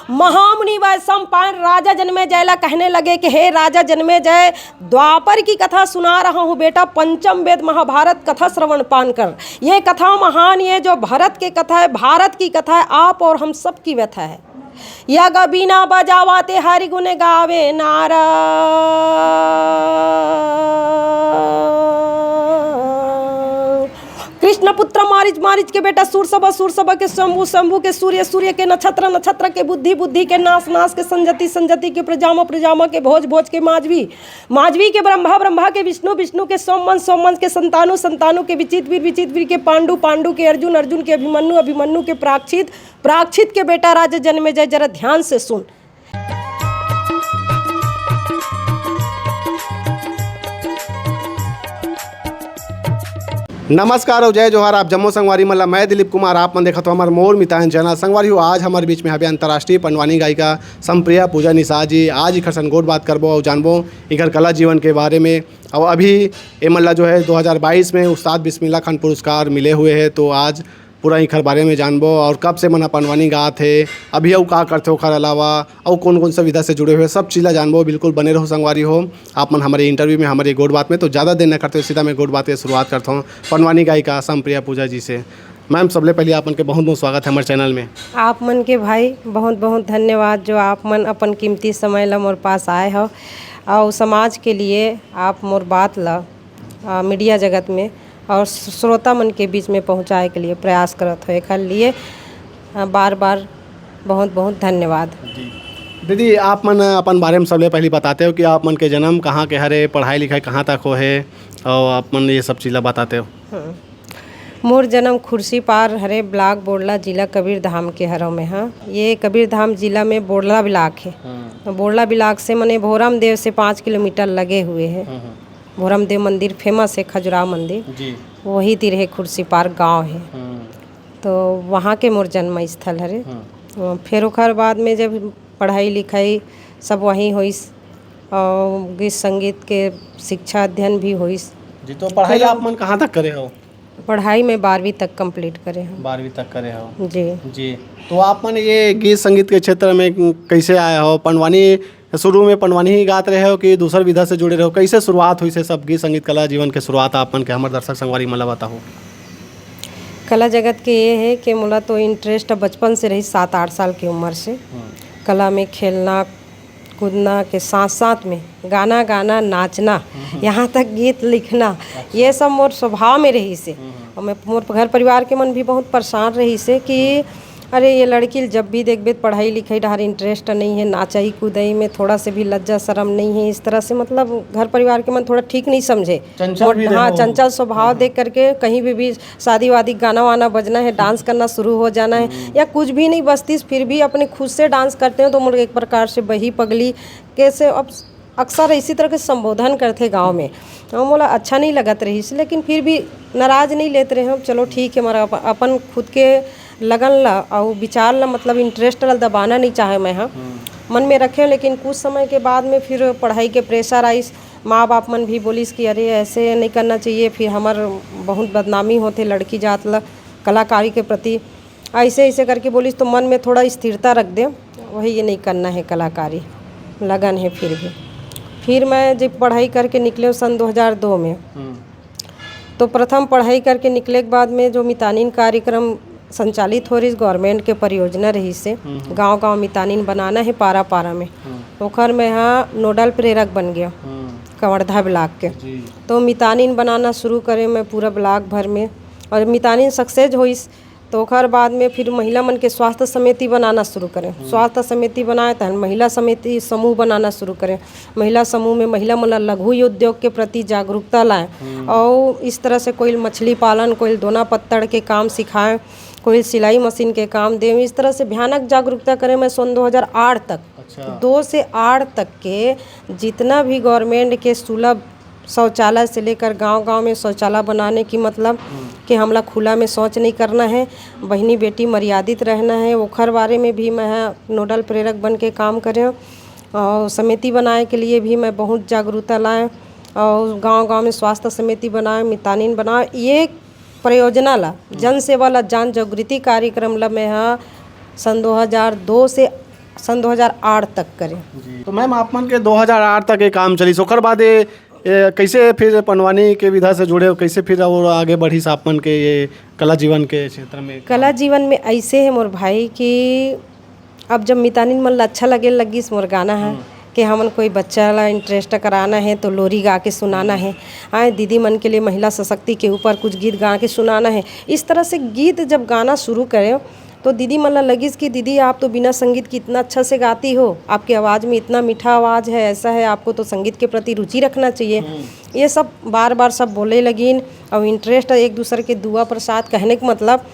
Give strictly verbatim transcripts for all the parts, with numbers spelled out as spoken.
महामुनि वैशंपायन राजा जन्मेजय ला कहने लगे कि हे राजा जन्मेजय, द्वापर की कथा सुना रहा हूँ बेटा, पंचम वेद महाभारत कथा श्रवण पान कर। ये कथा महान, ये जो भरत के कथा है, भारत की कथा है, आप और हम सब की व्यथा है। यग बीना बजावा ते हरि गुण गावे नारा। कृष्ण पुत्र मारिच, मारिच के बेटा सूर सभा, सूर सभा के शंभु, शंभु के सूर्य, सूर्य के नक्षत्र, नक्षत्र के बुद्धि, बुद्धि के नाश, नाश के संजति, संजति के प्रजामा, प्रजामा के भोज, भोज के माजवी, माजवी के ब्रह्मा, ब्रह्मा के विष्णु, विष्णु के सोमवंश, सोमवंश के संतानु, संतानु के विचित वीर, विचित वीर के पांडु, पांडु के अर्जुन, अर्जुन के अभिमन्यु, अभिमन्यु के प्राक्षित, प्राक्षित के बेटा राजा जन्मेजय। जरा ध्यान से सुन। नमस्कार और जय जोहार, आप जम्मो संगवारी मन ला। मैं दिलीप कुमार, आप मन देखत हो हमर मोर मितान चैनल। संगवारी हो, आज हमर बीच में हवे अंतर्राष्ट्रीय पंडवानी गायिका संप्रिया पूजा निषाद जी। आज इखर सन गोठ बात करबो और जानबो इखर कला जीवन के बारे में। और अभी एमन ला जो है दो हज़ार बाईस में उस्ताद बिस्मिल्ला खान पुरस्कार मिले हुए है, तो आज पूरा इखर बारे में जानबो और कब से मन ह पंडवानी गात हे, अभी अउ का करथे ओखर अलावा, अउ कौन कौन सा विधा से जुड़े हुए, सब चीज ला जानबो। बिल्कुल बने रहो संगवारी हो, आप मन हमारे इंटरव्यू में, हमारे गोठ बात में। तो ज़्यादा देर न करते हुए सीधा मैं गोठ बात के शुरुआत करता हूँ पंडवानी गायिका संप्रिया पूजा जी से। मैम, सबले पहले आप मन के बहुत बहुत स्वागत है हमारे चैनल में। आप मन के भाई बहुत बहुत धन्यवाद जो आप मन अपन कीमती समय ला मोर पास आए हो और समाज के लिए आप मोर बात ला, आ, मीडिया जगत में और श्रोता मन के बीच में पहुँचाए के लिए प्रयास करत हो। एखर लिए, आ, बार बार बहुत बहुत धन्यवाद। जी दीदी, आप मन अपन बारे में सबले पहले बताते हो कि आप मन के जन्म कहाँ के हरे, पढ़ाई लिखाई कहाँ तक हो है, और आप मन ये सब चीज़ ला बताते हो। हम्म। मोर जन्म खुर्सीपार हरे, ब्लॉक बोड़ला, जिला कबीरधाम के हरो में। हाँ, ये कबीरधाम जिला में बोड़ला ब्लॉक है। हम्म। तो बोड़ला ब्लॉक से मने भोरम देव से पाँच किलोमीटर लगे हुए है। हम्म, हम्म। भोरम देव मंदिर फेमस है, खजुराहो मंदिर, जी। वही तीर है खुर्सीपार गांव है। हम्म। तो वहाँ के मोर जन्म स्थल हरे। हम्म। अ, फिर ओकर बाद में जब पढ़ाई लिखाई सब वहीं होइस और गीत संगीत के शिक्षा अध्ययन भी होइस। जी, तो पढ़ाई फिर आप मन कहाँ तक करे हो? पढ़ाई मैं बारहवीं तक कंप्लीट करे हूँ। बारहवीं तक करे हो। जी। जी। तो आप मन ये गीत संगीत के क्षेत्र में कैसे आए हो? पंडवानी, शुरू में पंडवानी ही गात रहे हो कि दूसर विधा से जुड़े रहे हो? कैसे शुरुआत होइस सब गीत संगीत कला जीवन के शुरुआत आप मन के, हमर दर्शक संगवारी मन ला बताओ। कला जगत के ये है कि मोला तो इंटरेस्ट बचपन से रही, सात आठ साल की उम्र से। हम्म। कला में खेलना, कूदना के साथ साथ में गाना गाना, नाचना, हम्म। यहाँ तक गीत लिखना, अच्छा। ये सब मोर स्वभाव में रहिस हे। हम्म। और मैं, मोर घर परिवार के मन भी बहुत परेशान रहिस हे कि अरे ये लड़की ल जब भी देखबे त पढ़ाई लिखाई डहर इंटरेस्ट नहीं है, नाचई कूदई में थोड़ा से भी लज्जा शरम नहीं है, इस तरह से मतलब घर परिवार के मन थोड़ा ठीक नहीं समझे। चंचल मोर, भी रहे हाँ, हो। चंचल स्वभाव हम्म। देख करके कहीं भी, भी शादी वादी गाना वाना बजना है, डांस करना शुरू हो जाना है, हम्म। या कुछ भी नहीं बजतिस, फिर भी अपने खुद से डांस करते हो तो मोर एक प्रकार से बही पगली कैसे अब अक्सर इसी तरह के संबोधन करथे गाँव में, तो मोला अच्छा नहीं लगत रहिस, लेकिन फिर भी नाराज नहीं लेत रहे हम। चलो ठीक है, हमारा अप-, अपन खुद के लगन ला और विचार ला, मतलब इंटरेस्ट ला दबाना नहीं चाहे मैं, हाँ, हम्म। मन में रखे, लेकिन कुछ समय के बाद में फिर पढ़ाई के प्रेशर आइस, माँ बाप मन भी बोलिस कि अरे ऐसे नहीं करना चाहिए, फिर हमर बहुत बदनामी होथे लड़की जात ला कलाकारी के प्रति। ऐसे ऐसे करके बोलिस तो मन में थोड़ा स्थिरता रख दे, वही ये नहीं करना है कलाकारी, लगन है फिर भी। फिर मैं जब पढ़ाई करके निकले सन दो हज़ार दो में, हम्म। तो प्रथम पढ़ाई करके निकले के बाद में जो मितानिन कार्यक्रम संचालित हो रहिस, गवर्नमेंट के परियोजना रहिस हे, हम्म, हम्म। गांव गांव मितानिन बनाना है पारा पारा में, हम्म। ओखर मैं हा नोडल प्रेरक बन गया, हम्म। कवर्धा ब्लॉक के। जी। तो मितानिन बनाना शुरू करे मैं पूरा ब्लॉक भर में, और मितानिन सक्सेस होइस। तो ओकर बाद में फिर महिला मन के स्वास्थ्य समिति बनाना शुरू करें। हम्म। स्वास्थ्य समिति बनाए, तहन महिला समिति समूह बनाना शुरू करें। महिला समूह में महिला मन ला लघु उद्योग के प्रति जागरूकता लाएं, हम्म। और इस तरह से कोई मछली पालन, कोई दोना पत्तड़ के काम सिखाएं, कोई सिलाई मशीन के काम दें। इस तरह से भयानक जागरूकता करें। मैं सन दो हज़ार आठ तक, अच्छा। दो से आठ तक के जितना भी गवर्नमेंट के सुलभ शौचालय से लेकर गांव-गांव में शौचालय बनाने की, मतलब, हम्म। कि हमला खुला में शौच नहीं करना है, बहिनी बेटी मर्यादित रहना है, ओखर बारे में भी मैं ह नोडल प्रेरक बन के काम करें। और समिति बनाए के लिए भी मैं बहुत जागरूकता लाए, और गांव-गांव में स्वास्थ्य समिति बनाए, मितानिन बनाए। ये परियोजना ला, हम्म। जन सेवा ला, जन जागृति कार्यक्रम ला मैं ह सन दो हज़ार दो से सन दो हज़ार आठ तक करे। जी। तो मैम, आप मन के दो हज़ार आठ तक ये काम चलिस, ओकर बाद ये, ये कैसे फिर पंडवानी के विधा से जुड़े, कैसे फिर और आगे बढ़िस आप मन के ये कला जीवन के क्षेत्र में? कला जीवन में ऐसे है मोर भाई कि अब जब मितानिन मन ला अच्छा लगे लगिस मोर गाना है कि हमन कोई बच्चा ला इंटरेस्ट कराना है तो लोरी गा के सुनाना है, आए दीदी मन के लिए महिला सशक्ति के ऊपर कुछ गीत गा के सुनाना है। इस तरह से गीत जब गाना शुरू करे तो दीदी मन ला लगिस कि दीदी, आप तो बिना संगीत की इतना अच्छा से गाती हो, आपके आवाज़ में इतना मीठा आवाज़ है, ऐसा है, आपको तो संगीत के प्रति रुचि रखना चाहिए। ये सब बार बार सब बोले लगिन और इंटरेस्ट एक दूसरे के दुआ प्रसाद कहने के मतलब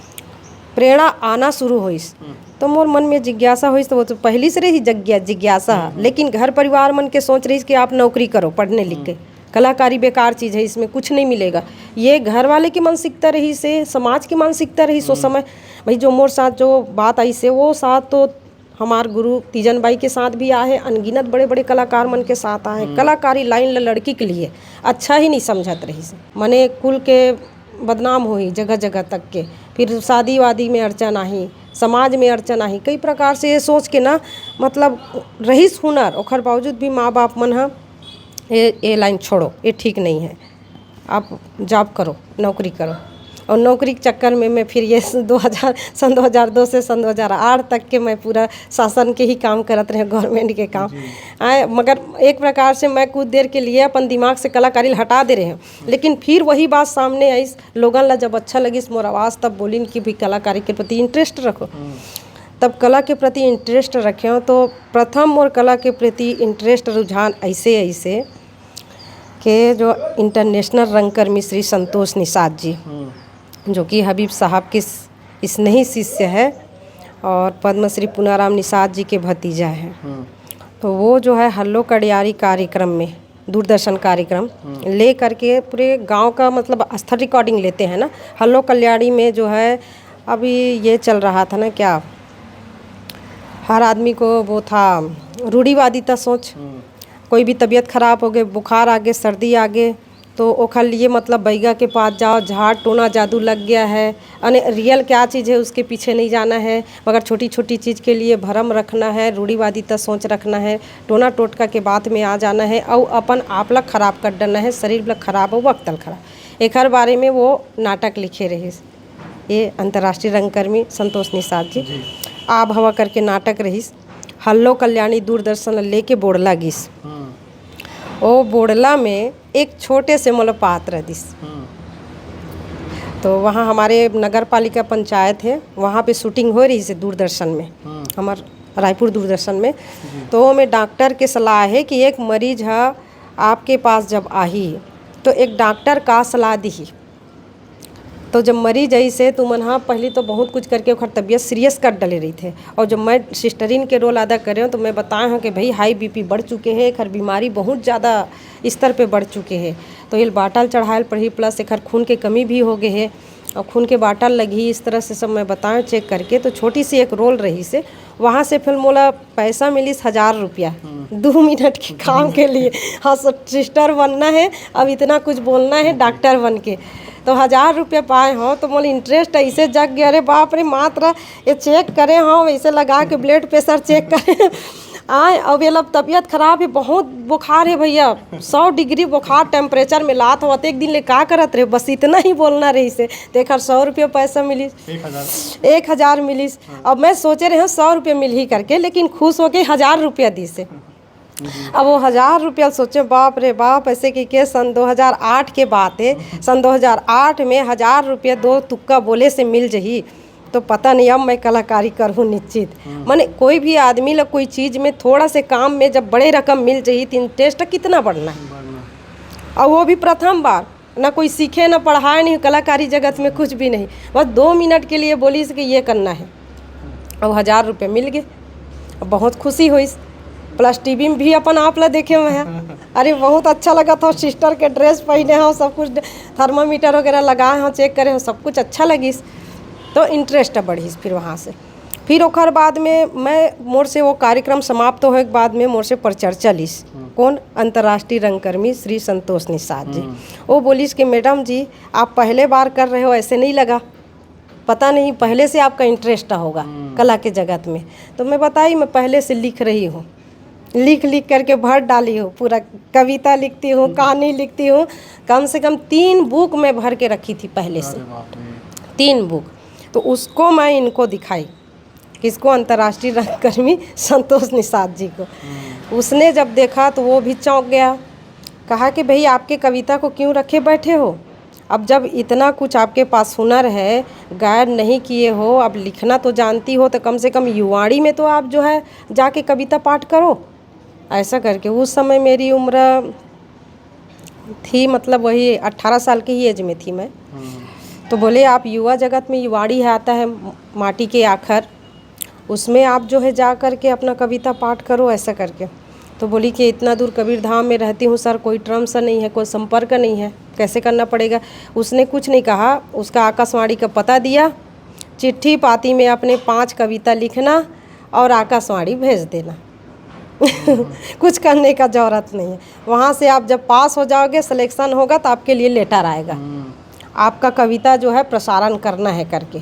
प्रेरणा आना शुरू होइस। तो मोर मन में जिज्ञासा होइस, तो वो तो पहली से रही जिज्ञा जिज्ञासा। लेकिन घर परिवार मन के सोच रहिस कि आप नौकरी करो, पढ़ने लिख के, कलाकारी बेकार चीज़ है, इसमें कुछ नहीं मिलेगा। ये घर वाले की मानसिकता रहिस, समाज की मानसिकता रहिस। उस समय भाई जो मोर साथ जो बात आइस, वो साथ तो हमार गुरु तीजन बाई के साथ भी आहे, अनगिनत बड़े बड़े कलाकार मन के साथ आहे। कलाकारी लाइन ला लड़की के लिए अच्छा ही नहीं समझत रहिस, मने कुल के बदनाम होही जगह जगह तक के। फिर शादी वादी में अड़चन आही, समाज में अड़चन आही, कई प्रकार से ये सोच के ना, मतलब, रहिस हुनर, ओखर बावजूद भी माँ बाप मन ह ये ये लाइन छोड़ो, ये ठीक नहीं है, आप जॉब करो, नौकरी करो। और नौकरी के चक्कर में मैं फिर ये दो हज़ार, सन दो हज़ार दो से सन दो हज़ार आठ तक के मैं पूरा शासन के ही काम करत रहे, गवर्नमेंट के काम। आए, मगर एक प्रकार से मैं कुछ देर के लिए अपन दिमाग से कलाकारी हटा दे रहे हैं, लेकिन फिर वही बात सामने आई। लोगन ला जब अच्छा लगिस मोर आवाज़, तब बोलिन कि भी कलाकारी के प्रति इंटरेस्ट रखो। तब कला के प्रति इंटरेस्ट रखे, तो प्रथम मोर कला के प्रति इंटरेस्ट, रुझान ऐसे ऐसे के जो इंटरनेशनल रंगकर्मी श्री संतोष निषाद जी, जो कि हबीब साहब के स- स्नेही शिष्य है और पद्मश्री पुनाराम निषाद जी के भतीजा है। तो वो जो है हल्लो कड़ियारी कार्यक्रम में, दूरदर्शन कार्यक्रम ले करके पूरे गांव का, मतलब, स्तर रिकॉर्डिंग लेते हैं ना। हल्लो कल्याणी में जो है अभी ये चल रहा था ना क्या, हर आदमी को वो था रूढ़िवादिता सोच। कोई भी तबीयत खराब हो गए, बुखार आ गए, सर्दी आ गए, तो ओखर लिए, मतलब, बैगा के पास जाओ, झाड़ टोना जादू लग गया है, अने रियल क्या चीज़ है उसके पीछे नहीं जाना है, मगर छोटी छोटी चीज़ के लिए भरम रखना है, रूढ़िवादिता सोच रखना है, टोना टोटका के बात में आ जाना है और अपन आप ला खराब कर डरना है, शरीर ला खराब और वक्त ला खराब। एकर बारे में वो नाटक लिखे रहिस, ये अंतर्राष्ट्रीय रंगकर्मी संतोष निषाद जी। आब हवा करके नाटक रहिस, हल्लो कल्याणी दूरदर्शन ला लेके बोड़ला गिस। ओ बोड़ला में एक छोटे से मोला पात्र दिस। तो वहाँ हमारे नगर पालिका पंचायत है, वहाँ पे शूटिंग हो रही है दूरदर्शन में, हमार रायपुर दूरदर्शन में। तो ओमे डॉक्टर के सलाह है कि एक मरीज ह आपके पास जब आही तो एक डॉक्टर का सलाह दिही। तो जब मरीज अइसे, तो मन ह पहली तो बहुत कुछ करके ओखर तबीयत सीरियस कर डले रहिथे। और जब मैं सिस्टरिन के रोल अदा करे हूँ, तो मैं बताए हूँ कि भाई, हाई बीपी बढ़ चुके हे, एखर बीमारी बहुत ज़्यादा स्तर पे बढ़ चुके हे, तो ये बाटल चढ़ायल पड़ही, प्लस एखर खून के कमी भी हो गए हे और खून के बाटल लगही। इस तरह से सब मैं बताए चेक करके। तो छोटी सी एक रोल रहिसे, वहाँ से फिर मोला पैसा मिलिस हजार रुपया, दो मिनट के काम के लिए। हाँ सर, सिस्टर बनना है, अब इतना कुछ बोलना है डॉक्टर बन के। तो हजार रुपया पाए हो तो मोला इंटरेस्ट ऐसे जग गया, अरे बाप रे, मात्र ये चेक करे हो, वैसे लगा के ब्लड प्रेशर चेक करे। आए, अब ये लोग तबीयत खराब है, बहुत बुखार है भैया, सौ डिग्री बुखार टेम्परेचर में लात हो, एक दिन ले का करत रहे, बस इतना ही बोलना रहिसे। तो एखर सौ रुपया पैसा मिलिस, एक हज़ार मिलिस। अब मैं सोचे रहे हूँ सौ रुपये मिलही करके, लेकिन खुश होके हजार रुपया दिसे। अब वो हजार रुपया सोचे, बाप रे बाप, ऐसे कि के सन दो हज़ार आठ के बात है, सन दो हज़ार आठ में हजार रुपया दो तुक्का बोले से मिल जही, तो पता नहीं अब मैं कलाकारी करहूँ निश्चित। माने कोई भी आदमी ला कोई चीज़ में थोड़ा से काम में जब बड़े रकम मिल जही तो इंटरेस्ट कितना बढ़ना है। और वो भी प्रथम बार, ना कोई सीखे, ना पढ़ाए, नहीं कलाकारी जगत में कुछ भी नहीं, बस दो मिनट के लिए बोलिस कि ये करना है, अब हजार रुपये मिल गए, अब बहुत खुशी होइस। प्लस टीवी में भी अपन आप ला देखे हुए हैं, अरे बहुत अच्छा लगा था, सिस्टर के ड्रेस पहने हो, सब कुछ थर्मामीटर वगैरह लगाए हो, चेक करे हो, सब कुछ अच्छा लगिस, तो इंटरेस्ट बढ़िस। फिर वहाँ से फिर ओकर बाद में मैं, मोर से वो कार्यक्रम समाप्त होए के बाद में मोर से परिचर्चा लिस। कौन? अंतर्राष्ट्रीय रंगकर्मी श्री संतोष निषाद जी। वो बोलिस कि मैडम जी, आप पहले बार कर रहे हो, ऐसे नहीं लगा। पता नहीं, पहले से आपका इंटरेस्ट होगा हम्म। कला के जगत में। तो मैं बताई, मैं पहले से लिख रही हूँ, लिख लिख करके भर डाली हूँ, पूरा कविता लिखती हूँ, हम्म। कहानी लिखती हूँ। कम से कम तीन बुक मैं भर के रखी थी पहले से, अरे बाप रे। तीन बुक। तो उसको मैं इनको दिखाई, किसको, अंतर्राष्ट्रीय रंगकर्मी संतोष निषाद जी को। हम्म। उसने जब देखा तो वो भी चौंक गया, कहा कि भाई, आपके कविता को क्यों रखे बैठे हो? अब जब इतना कुछ आपके पास हुनर है, गायन नहीं किए हो, अब लिखना तो जानती हो, तो कम से कम युवाणी में तो आप जो है जाके कविता पाठ करो। ऐसा करके उस समय मेरी उम्र थी, मतलब वही अट्ठारह साल की ही एज में थी मैं। हम्म। तो बोले, आप युवा जगत में युवाणी है, आता है माटी के आखर, उसमें आप जो है जा करके अपना कविता पाठ करो, ऐसा करके। तो बोली कि इतना दूर कबीर धाम में रहती हूँ सर, कोई ट्रम सा नहीं है, कोई संपर्क नहीं है, कैसे करना पड़ेगा? उसने कुछ नहीं कहा, उसका आकाशवाणी का पता दिया, चिट्ठी पाती में अपने पाँच कविता लिखना और आकाशवाणी भेज देना। कुछ करने का जरूरत नहीं है। वहाँ से आप जब पास हो जाओगे, सिलेक्शन होगा, तो आपके लिए लेटर आएगा, हम्म। आपका कविता जो है प्रसारण करना है करके।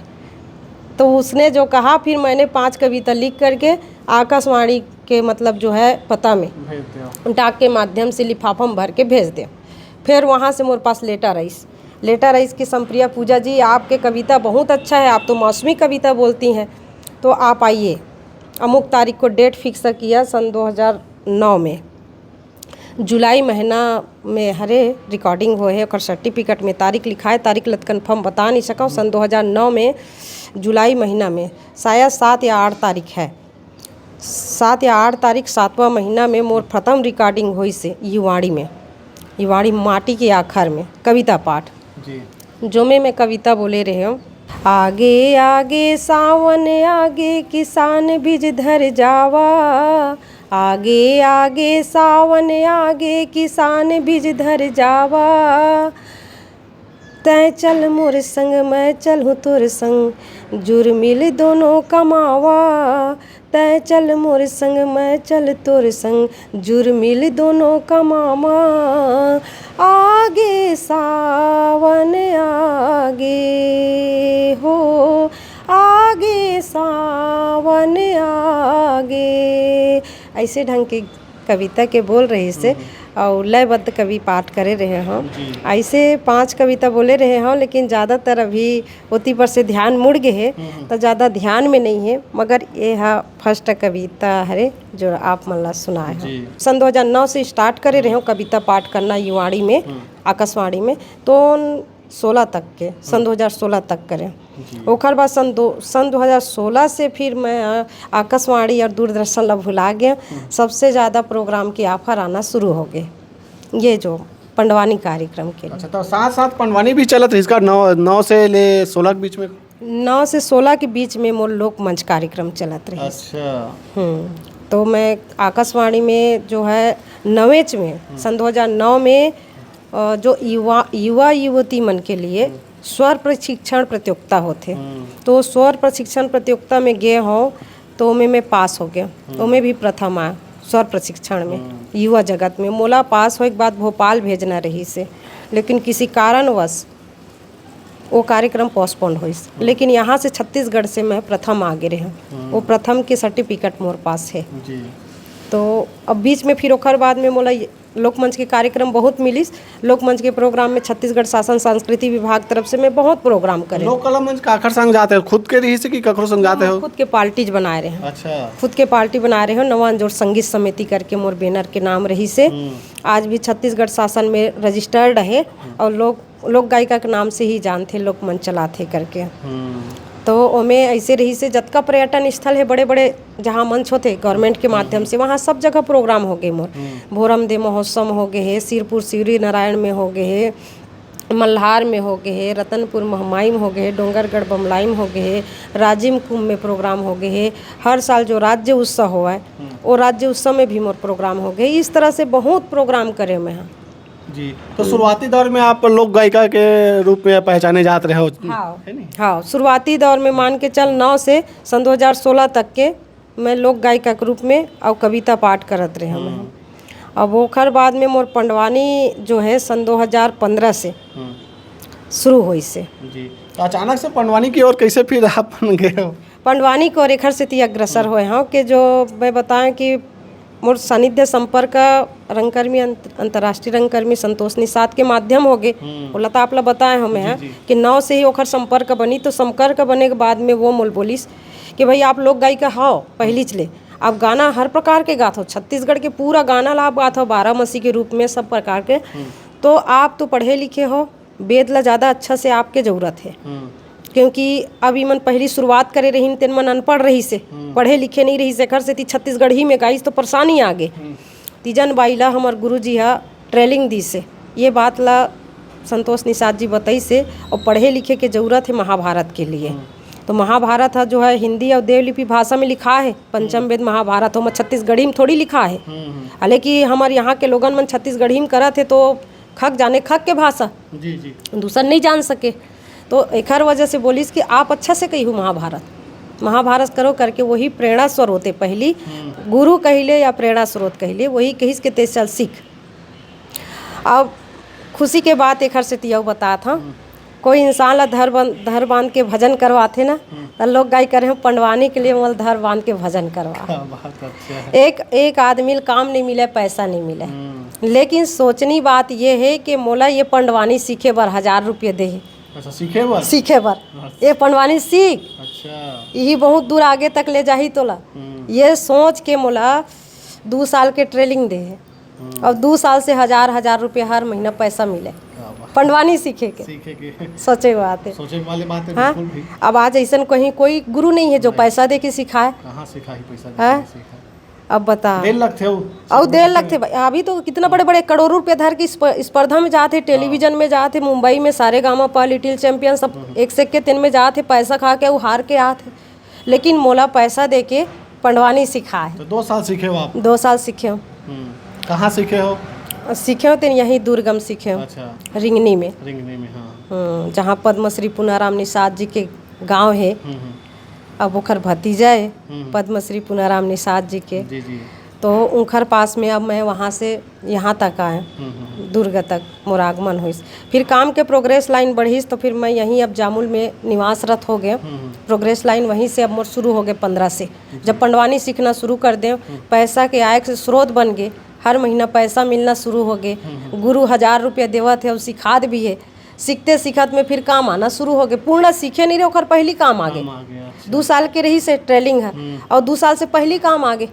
तो उसने जो कहा, फिर मैंने पांच कविता लिख करके आकाशवाणी के, मतलब, जो है पता में भेज दिया। डाक के माध्यम से लिफाफा में भर के भेज दिया। फिर वहाँ से मोर पास लेटर आइस, लेटर आइस कि संप्रिया पूजा जी, आपके कविता बहुत अच्छा है, आप तो मौसमी कविता बोलती हैं, तो आप आइए। अमुक तारीख को डेट फिक्स किया सन दो हज़ार नौ में, जुलाई महीना में हरे रिकॉर्डिंग होए हे, ओकर सर्टिफिकेट में तारीख लिखाए, तारीख लत कन्फर्म बता नहीं सकौं। सन दो हज़ार नौ में जुलाई महीना में शायद सात या आठ तारीख है, सात या आठ तारीख, सातवां महीना में मोर प्रथम रिकॉर्डिंग होइस हे युवाणी में, युवाणी माटी के आखर में कविता पाठ। जी। जोमे मैं कविता बोले रहे हौं, आगे आगे सावन आगे, किसान बीज धर जावा, आगे आगे सावन आगे, किसान बीज धर जावा। तैं चल मोर संग, मैं चलहूँ तोर संग, जुरमिल दोनों कमावा। तैं चल मोर संग, मैं चल तोर संग, जुरमिल दोनों कमावा। आगे सावन आगे हो, आगे सावन आगे। ऐसे ढंग के कविता के बोल रहिस हे। हम्म। अउ लयबद्ध कवि पाठ करे रहे हौं। जी। ऐसे पांच कविता बोले रहे हौं, लेकिन ज़्यादातर अभी ओती पर से ध्यान मुड़ गे हे, हम्म। तो ज़्यादा ध्यान में नहीं हे, मगर ये हा फर्स्ट कविता हरे जो आप मन ला सुनाए हौं। जी। सन दो हज़ार नौ से स्टार्ट करे रहे हौं कविता पाठ करना युवाणी में, हम्म। आकाशवाणी में, तो सोलह तक के, सन हम्म। दो हज़ार सोलह तक करे। जी। ओकर बाद सन दो, सन दो हज़ार सोलह से फिर मैं, अ, आकाशवाणी और दूरदर्शन ला भुला गए। हम्म। सबसे ज़्यादा प्रोग्राम के ऑफर आना शुरू हो गए, ये जो पंडवानी कार्यक्रम के लिए। अच्छा, तो साथ साथ पंडवानी भी चलत रहिस का, नौ, नौ से ले सोलह के बीच में? नौ से सोलह के बीच में मोर लोकमंच कार्यक्रम चलत रहिस। अच्छा। हम्म, तो मैं आकाशवाणी में जो है नवेच में, हम्म। सन दो हज़ार नौ में, अ, जो युवा, युवा युवती मन के लिए हम्म। स्वर प्रशिक्षण प्रतियोगिता होथे, हम्म। तो स्वर प्रशिक्षण प्रतियोगिता में गे हौं, तो ओमे मैं पास हो गया, हम्म। ओमे भी प्रथम आया स्वर प्रशिक्षण में, हम्म। युवा जगत में। मोला पास होए के बाद भोपाल भेजना रहिस हे, लेकिन किसी कारणवश वो कार्यक्रम पोस्टपोन्ड होइस। हम्म। लेकिन यहाँ से, छत्तीसगढ़ से मैं प्रथम आगे रहे हौं। हम्म। वो प्रथम के सर्टिफिकेट मोर पास हे। जी। तो अब बीच में फिर ओकर बाद में मोला ये लोकमंच के कार्यक्रम बहुत मिलिस। लोकमंच के प्रोग्राम में छत्तीसगढ़ शासन सांस्कृतिक विभाग तरफ से मैं बहुत प्रोग्राम करे। लोक कला मंच काखर संग जाते हो? खुद के रहिस हे कि कखरो संग जाते हो? खुद के पार्टीज बनाए रहे हौं। अच्छा। खुद के पार्टी बनाए रहे हौं। नवा अंजोर संगीत समिति करके मोर बैनर के नाम रहिस हे। हम्म। आज भी छत्तीसगढ़ शासन में रजिस्टर्ड हे हम्म। और लोक, लोक गायिका के नाम से ही जानथे, लोकमंच चलाथे करके। हम्म। तो ओमे ऐसे रहिस हे, जतका पर्यटन स्थल हे बड़े-बड़े, जहाँ मंच होथे गवर्नमेंट के माध्यम से, वहाँ सब जगह प्रोग्राम हो गे मोर। हम्म। भोरमदेव महोत्सव में हो गे हे, सिरपुर शिवरीनारायण में हो गे हे, मल्हार में हो गे हे, रतनपुर महमाई में हो गे हे, डोंगरगढ़ बमलाई में हो गे हे, राजिम कुंभ में प्रोग्राम हो गे हे। हर साल जो राज्य उत्सव होवय, हम्म। वो राज्य उत्सव में भी मोर प्रोग्राम हो गे। इस तरह से बहुत प्रोग्राम करे मैं हा। जी, तो शुरुआती दौर में आप लोक गायिका के रूप में पहचाने जात रहे हो, हाँ। है नी? हाँ, शुरुआती दौर में मान के चल, नौ से सन दो हज़ार सोलह तक के मैं लोक गायिका के रूप में अउ कविता पाठ करत रहे हौं। हम्म। अब ओखर बाद में मोर पंडवानी जो है सन दो हज़ार पन्द्रह से हम्म। शुरू होइस हे। जी, तो अचानक से पंडवानी की ओर कैसे फिर आप बन गए हो? पंडवानी की ओर एखर सेती अग्रसर होए हव कि जो मैं बताएं कि मोर सानिध्य संपर्क रंगकर्मी, अंत-, अंतर्राष्ट्रीय रंगकर्मी संतोष निषाद के माध्यम होगे। हम्म। ओला तो आप ला बताए हव मैं जी, ह जी। कि नाव से ही ओखर संपर्क बनी, तो संपर्क बने के बाद में वो मोल बोलिस कि भाई आप लोक गायिका हव पहिलीच ले, आप गाना हर प्रकार के गात हो, छत्तीसगढ़ के पूरा गाना ला आप गात हो, बारह मसी के रूप में सब प्रकार के, हम्म। तो आप तो पढ़े लिखे हो, वेद ला ज़्यादा अच्छा से आपके जरूरत हे। हम्म। क्योंकि अब इमन पहली शुरुआत करे रहिन, तेन मन अनपढ़ रहिस हे, हम्म। पढ़े लिखे नहीं रहिस हे, एखर सेती छत्तीसगढ़ी में गाइस तो परेशानी आ गे। हम्म। तीजन बाई ला हमर गुरुजी ह ट्रेनिंग दिस हे, ये बात ला संतोष निषाद जी बताइस हे। और पढ़े लिखे के जरूरत हे महाभारत के लिए। हम्म। तो महाभारत ह जो है हिंदी और देवलिपि भाषा में लिखा है, पंचम हम्म। वेद महाभारत हो, छत्तीसगढ़ी में थोड़ी लिखा है। हम्म, हम्म। हालांकि हमर यहाँ के लोगन मन छत्तीसगढ़ी में करत हे तो खक जाने खक के भाषा, जी, जी। दूसर नहीं जान सके। तो एखर वजह से बोलिस कि आप अच्छा से कहिहू महाभारत, महाभारत करो करके वही प्रेरणा स्रोत हे पहली, हम्म। गुरु कहिले या प्रेरणा स्रोत कहिले, वही कहिस के ते चल सीख। अब खुशी के बात एखर सेती अउ बतात हव, हम्म। कोई इंसान ला धर बन-, धर बांध के भजन करवाथे ना, हम्म। त लोक गायिका कहे, "पंडवानी के लिए मोला धर बांध के भजन करवा।" क्या बात, अच्छा है। एक, एक आदमी ला काम नहीं मिले, पैसा नहीं मिले, हम्म। लेकिन सोचनी बात ये है कि मोला ये पंडवानी सीखे बर हजार रुपये दे हे। अच्छा, सीखे बर? सीखे बर। अच्छा। ये पंडवानी सीख। अच्छा। यही बहुत दूर आगे तक ले जाही तोला। हम्म। ये सोच के मोला दू साल के ट्रेनिंग दे हे। हम्म। और दू साल से हजार, हजार रुपये हर महीना पैसा मिले। क्या बात। पंडवानी सीखे के। सीखे के। सोचे बात है। सोचे वाली बात है, हाँ? बिल्कुल भी। अब आज ऐसन कहीं कोई गुरु नहीं है जो नहीं। पैसा दे के सिखाए। कहाँ सिखाही पैसा दे के हाँ? सिखाए? अब बता। देर लगथे हो। अउ देर लगथे भाई। अभी तो कितना बड़े-बड़े करोड़ों रुपया धर के स्प-, स्पर्धा में जात हे, हाँ। टेलीविजन में जात हे, मुंबई में सारेगामापा, लिटिल चैंपियन, सब हम्म। एक से एक के तेन में जात हे, पैसा खा के अउ हार के आत हे। लेकिन मोला पैसा दे के पंडवानी सिखाए। तो दो साल सीखे हो आप? दो साल सीखे हो। हम्म। कहाँ सीखे हो? सीखे हो तेन यहीं दुर्गम सीखे हो। अच्छा। रिंगनी में। रिंगनी में, हाँ। हम्म, जहाँ पद्मश्री पुनाराम निषाद जी के गांव है। हम्म, हम्म। अब ओखर भतीजा है, हम्म। पद्मश्री पुनाराम निषाद जी के। जी, जी। तो उनखर पास में अब मैं वहाँ से यहाँ तक आए, हम्म, हम्म। दुर्ग तक मोर आगमन होइस। फिर काम के प्रोग्रेस लाइन बढ़िस, तो फिर मैं यहीं अब जामुल में निवासरत हो गए। हम्म, हम्म। प्रोग्रेस लाइन वहीं से अब मोर शुरू हो गए पन्द्रह से, जी। जब पंडवानी सीखना शुरू कर दे, हम्म। पैसा के आय के स्रोत बन गए, हर महीना पैसा मिलना शुरू हो गए। हम्म, हम्म। गुरु हजार रुपया देवत है और सिखात भी है। सीखते सीखत में फिर काम आना शुरू हो गए। पूर्ण सीखे नहीं रहे, ओकर पहली काम आ गए। काम आ गया, अच्छा। दू साल के रहिस हे ट्रेनिंग है, हम्म। और दू साल से पहली काम आ गए।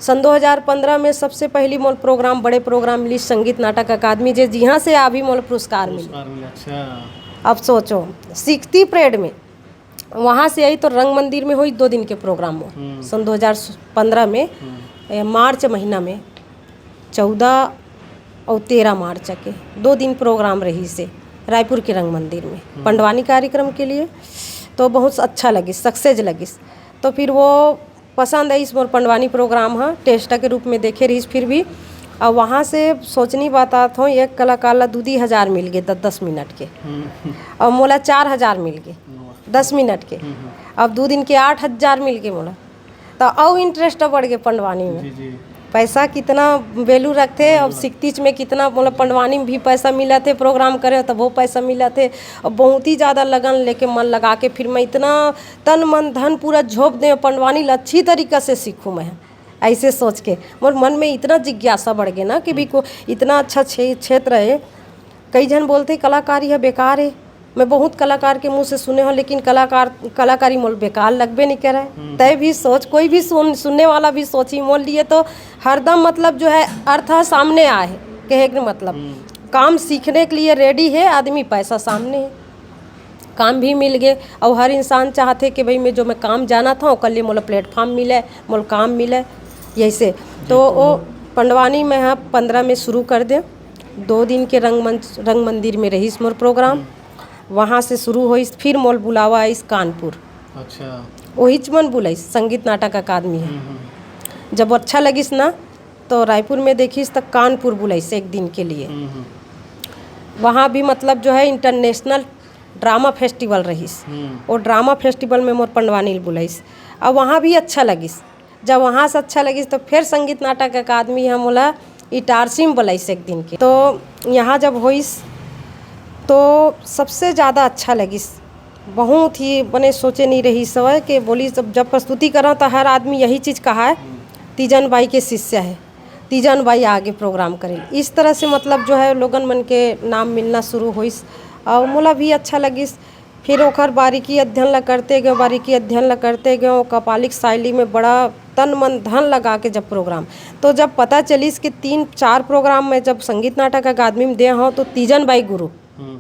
सन दो हज़ार पन्द्रह में सबसे पहली मोल प्रोग्राम, बड़े प्रोग्राम मिली संगीत नाटक अकादमी, जे जिहाँ से अभी मोल पुरस्कार मिले। पुरस्कार मिले, अच्छा। अब सोचो, सीखती परेड में, वहाँ से आई तो रंग मंदिर में होई दो दिन के प्रोग्राम मोर। हम्म। सन दो हज़ार पन्द्रह में, हम्म। ए, मार्च महीना में, चौदह और तेरह मार्च के दो दिन प्रोग्राम रहिस हे रायपुर के रंग मंदिर में, हम्म। पंडवानी कार्यक्रम के लिए। तो बहुत अच्छा लगिस, सक्सेस लगिस। तो फिर वो पसंद आइस मोर पंडवानी प्रोग्राम ह, टेस्ट के रूप में देखे रहिस फिर भी। और वहाँ से सोचनी बतात हूँ, एक कलाकार ला दू दी हजार मिल गए, दस दस मिनट के। हम्म। और मोला चार हजार मिल गए, वाह। दस मिनट के। हम्म, हम्म। अब दू दिन के आठ हजार मिल गए मोला, तो अउ इंटरेस्ट बढ़ गए पंडवानी में। जी, जी। पैसा कितना वैल्यू रखथे, अब वैल्यू रख- सिकतीच में कितना, मतलब, पंडवानी में भी पैसा मिलत हे, प्रोग्राम करे तब वो पैसा मिलत हे। अब बहुत ही ज़्यादा लगन लेके, मन लगा के, फिर मैं इतना तन, मन, धन पूरा झोंक दे, पंडवानी ला अच्छी तरीका से सीखूँ मैं, ऐसे सोच के मोर मन में इतना जिज्ञासा बढ़ गए ना कि भी को इतना अच्छा क्षे-, क्षेत्र है। कई झन बोलते कलाकारी है बेकार है, मैं बहुत कलाकार के मुंह से सुने हो, लेकिन कलाकार, कलाकारी मोल बेकार लगबे नहीं करे। हम्म। तय भी सोच, कोई भी सुन, सुनने वाला भी सोची, मोल लिए तो हरदम, मतलब, जो है, अर्थ सामने आए, कहे के मतलब, हम्म। काम सीखने के लिए रेडी है आदमी, पैसा सामने है, काम भी मिल गए। और हर इंसान चाहते कि भाई, मैं जो मैं काम जाना था, ओकर लिए मोला प्लेटफॉर्म मिले, मोला काम मिले, यही से। तो वो पंडवानी में, हाँ, पन्द्रह में शुरू कर दे, दो दिन के रंगमंच, रंग मंदिर में रहीस मोर प्रोग्राम। हम्म। वहाँ से शुरू होइस, फिर मोल बुलावा आइस कानपुर। अच्छा। वहीच मन बुलाइस, संगीत नाटक अकादमी है। हम्म, हम्म। जब अच्छा लगिस ना, तो रायपुर में देखिस, तो कानपुर बुलाइस एक दिन के लिए। हम्म, हम्म। वहाँ भी, मतलब, जो है, इंटरनेशनल ड्रामा फेस्टिवल रहीस। हम्म। वो ड्रामा फेस्टिवल में मोर पंडवानी बुलाइस, और वहाँ भी अच्छा लगिस। जब वहाँ से अच्छा लगिस, तो फिर संगीत नाटक अकादमी हम मोला इटारसी में बुलाइस एक दिन के। तो यहाँ जब होइस, तो सबसे ज़्यादा अच्छा लगिस बहुत ही बने सोचे नहीं रहिस हवय कि बोलिस, जब, जब प्रस्तुति करव त हर आदमी यही चीज कहाय, तीजन बाई के शिष्य हे, तीजन बाई आगे प्रोग्राम करे। इस तरह से मतलब जो है लोगन मन के नाम मिलना शुरू होइस और मोला भी अच्छा लगिस। फिर ओखर बारीकी अध्ययन ला करते गयो, बारीकी अध्ययन ला करते गयो, कपालिक शैली में बड़ा तन मन धन लगा के जब प्रोग्राम, तो जब पता चलिस कि तीन चार प्रोग्राम में जब संगीत नाटक अकादमी में दे हव तो तीजन बाई गुरु, हम्म।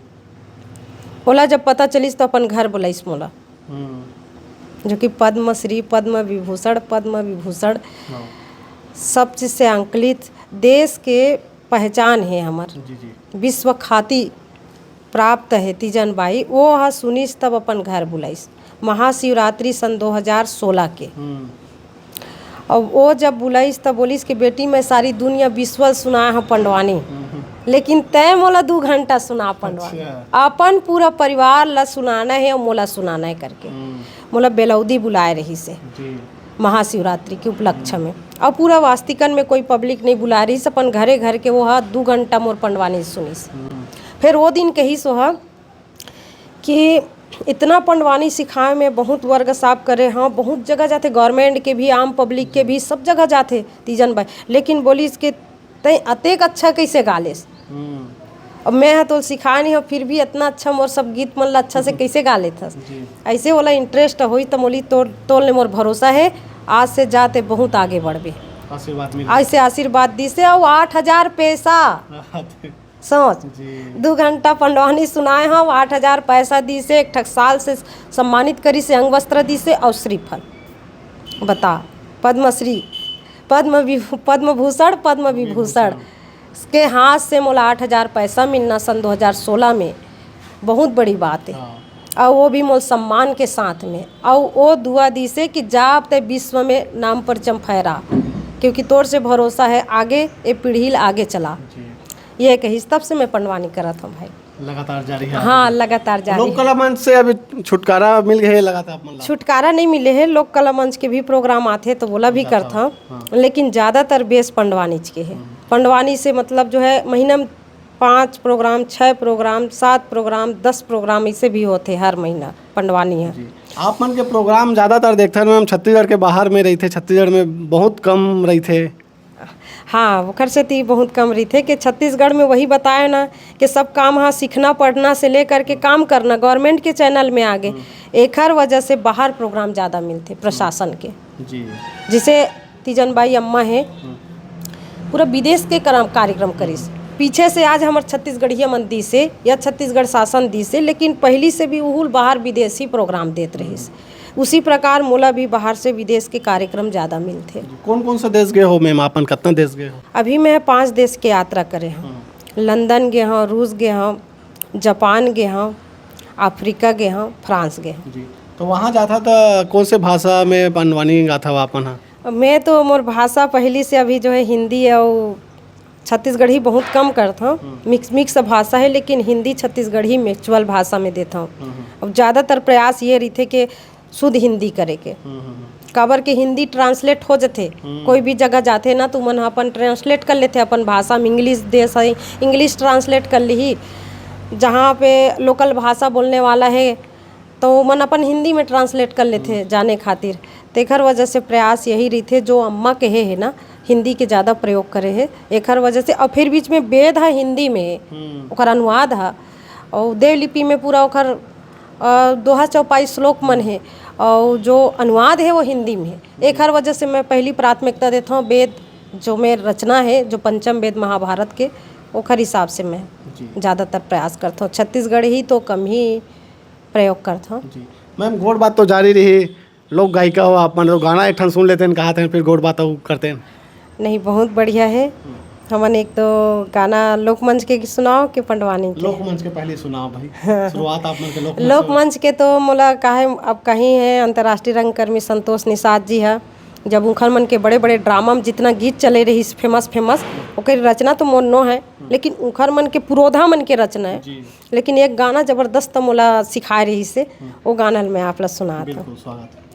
ओला जब पता चलिस तो अपन घर बुलाइस मोला, हम्म। जो कि पद्मश्री, पद्म विभूषण, पद्म विभूषण, हाँ। सब चीज से अंकलित, देश के पहचान हे हमर, जी, जी। विश्व ख्याति प्राप्त हे तीजन बाई, वो ह सुनिस तब अपन घर बुलाइस। महाशिवरात्रि सन दो हज़ार सोलह के। हम्म। अब वो जब बुलाइस तब बोलिस कि बेटी, मैं सारी दुनिया विश्व ल सुनाए हव पंडवानी, हम्म। लेकिन तय मोला दू घंटा सुना पंडवानी। अच्छा। अपन पूरा परिवार ला सुनाना हे और मोला सुनाना हे करके। हम्म। मोला बेलौदी बुलाए रहिस हे। जी। महाशिवरात्रि के उपलक्ष्य में। और पूरा वास्तिकन में कोई पब्लिक नहीं बुला रहिस, अपन घरे घर के वो ह दू घंटा मोर पंडवानी सुनिस। हम्म। फिर वो दिन कहिस ओह कि इतना पंडवानी सिखाए में बहुत वर्ग साफ करे हव, बहुत जगह जाथे, गवर्नमेंट के भी, आम पब्लिक के भी, सब जगह जाथे तीजन बाई, लेकिन बोलिस कि तैं अतेक अच्छा कैसे गा लेस? हम्म। अब मैं ह तो सिखाए नहीं हव, फिर भी इतना अच्छा मोर सब गीत मन ला अच्छा से कैसे गा लेथस? जी। ऐसे वाला इंटरेस्ट होई त मोली तोर, तोर ले मोर भरोसा हे, आज से जा तैं बहुत आगे बढ़बे। आशीर्वाद मिल ऐसे आशीर्वाद दिस हे, अउ आठ हजार पैसा। सोच, जी। दू घंटा पंडवानी सुनाए हव, आठ हजार पैसा दिस हे, एक ठक शाल से सम्मानित करिस हे, अंग वस्त्र दिस हे अउ श्रीफल। बता, पद्मश्री, पद्म विभू-, पद्म भूषण, पद्म विभूषण विभूषण। के हाथ से मोला आठ हजार पैसा मिलना सन दो हज़ार सोलह में, बहुत बड़ी बात हे। हाँ। अउ वो भी मोल सम्मान के साथ में, अउ वो दुआ दिस हे कि जा अब तैं विश्व में नाम परचम फहरा, क्योंकि तोर से भरोसा हे आगे, ए पीढ़ी ल आगे चला। जी। ये कहिस, तब से मैं पंडवानी करत हव भाई। लगातार जारी हे हाँ, आपके? लगातार जारी लोक हे। कला मंच से अभी छुटकारा मिल गए हे, लगातार आप मन ला? छुटकारा नहीं मिले हे, लोक कला मंच के भी प्रोग्राम आथे तो वोला भी जाता करथव, हूँ, हाँ। लेकिन ज़्यादातर बेस पंडवानीच के हे। हम्म। पंडवानी से मतलब जो है महीना में पाँच प्रोग्राम, छः प्रोग्राम, सात प्रोग्राम, दस प्रोग्राम ऐसे भी होथे हर महीना पंडवानी हे। जी। आप मन के प्रोग्राम ज़्यादातर देखथन मैम, छत्तीसगढ़ के बाहर में रहिथे, छत्तीसगढ़ में बहुत कम रहिथे। हाँ, ओखर सेती बहुत कम रहिथे कि छत्तीसगढ़ में वही बताए ना कि सब काम ह सीखना पढ़ना से लेकर के काम करना गवर्नमेंट के चैनल में आगे। हम्म। एखर वजह से बाहर प्रोग्राम ज़्यादा मिलथे प्रशासन के। जी। जिसे तीजन बाई अम्मा हे, हम्म। पूरा विदेश के करम-, कार्यक्रम करिस। पीछे से आज हमर छत्तीसगढ़िया मन दिस हे या छत्तीसगढ़ शासन दिस हे, लेकिन पहली से भी उहुल बाहर विदेशी प्रोग्राम देत रहिस। हम्म। उसी प्रकार मोला भी बाहर से विदेश के कार्यक्रम ज़्यादा मिलथे। कौन कौन सा देश गए हो मैम, आपन कतना देश गए हो? अभी मैं पांच देश के यात्रा करे हव। हम्म। लंदन गे हव, रूस गे हव, जापान गे हव, अफ्रीका गे हव, फ्रांस गे हव। जी, तो वहाँ जाथा त कौन से भाषा में पंडवानी गाथा आपन हा? मैं तो मोर भाषा पहली से अभी जो है हिंदी अउ छत्तीसगढ़ी बहुत कम करथव। हम्म। मिक्स, मिक्स भाषा हे, लेकिन हिंदी छत्तीसगढ़ी म्यूचुअल भाषा में देथव। हम्म, हम्म। अब ज़्यादातर प्रयास ये रहिथे कि शुद्ध हिंदी करे के। हम्म, हम्म, हम्म। काबर के हिंदी ट्रांसलेट हो जथे, हम्म। कोई भी जगह जाथे ना, तो मन ह अपन ट्रांसलेट कर लेथे अपन भाषा में। इंग्लिश देश हे, इंग्लिश ट्रांसलेट कर लिही, जहाँ पे लोकल भाषा बोलने वाला हे, तो मन अपन हिंदी में ट्रांसलेट कर लेथे हम्म। जाने खातिर। तेखर वजह से प्रयास यही रहिथे, जो अम्मा कहे हे ना, हिंदी के ज़्यादा प्रयोग करे हे, एखर वजह से। और फिर बीच में वेद ह हिंदी में हे, हम्म। ओकर अनुवाद ह, और देवलिपि में पूरा ओकर, अ, दोहा चौपाई श्लोक मन हे, और जो अनुवाद हे वो हिंदी में हे। एखर वजह से मैं पहली प्राथमिकता देथव वेद, जो में रचना हे, जो पंचम वेद महाभारत के, ओखर हिसाब से मैं जी। ज़्यादातर प्रयास करथव। छत्तीसगढ़ी तो कम ही प्रयोग करथव। जी। मैम, गोठ बात तो जारी रही, लोक गायिका हो आप, मतलब गाना एक ठन सुन लेते हैं, कहा थे, फिर गोठ बात अउ करते हैं। नहीं, बहुत बढ़िया हे। हम्म। हमन एक तो गाना लोकमंच के सुनाओ के पंडवानी के? लोकमंच के पहले सुनाओ भाई। हाँ। शुरुआत आप मन के लोकमंच से। लोकमंच के तो मोला काहे अब कहीं हे, अंतर्राष्ट्रीय रंगकर्मी संतोष निषाद जी ह, जब उखर मन के बड़े-बड़े ड्रामा में जितना गीत चले रहिस फेमस फेमस, ओकर रचना तो मोर नो हे, हम्म। लेकिन उखर मन के पुरोधा मन के रचना हे। जी। लेकिन एक गाना जबरदस्त मोला सिखाए रहिस हे, हम्म। वो गाना ल मैं आप ला सुनात हव। बिल्कुल, स्वागत हे।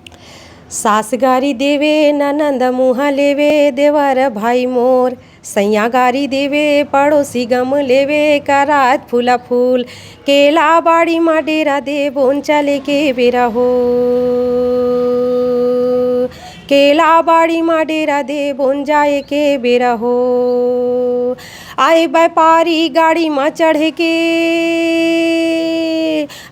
सास गारी देवे, ननंद मुँह लेवे, देवर भाई मोर। सैया गारी देवे, पड़ोसी गम लेवे, करात फूला फूल। केला बाड़ी मा डेरा दे, बोन चले के बेरा हो। केला बाड़ी मा डेरा दे, बोन जाए के बेरा हो। आए व्यापारी गाड़ी मा चढ़ के,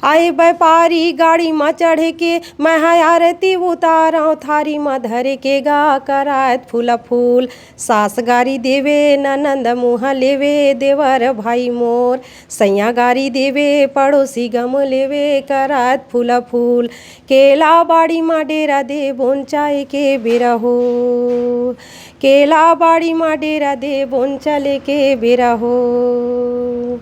आए व्यापारी गाड़ी मा चढ़ के, मैं हा आरती उतारव थारी मा धर के गा, करात फूला फूल। सास गारी देवे, ननंद मुँह लेवे, देवर भाई मोर। सैया गारी देवे, पड़ोसी गम लेवे, करात फूला फूल। केला बाड़ी मा डेरा दे, बोन चाय के बेरा हो। केला बाड़ी मा डेरा दे, बोन चले के बेरा हो।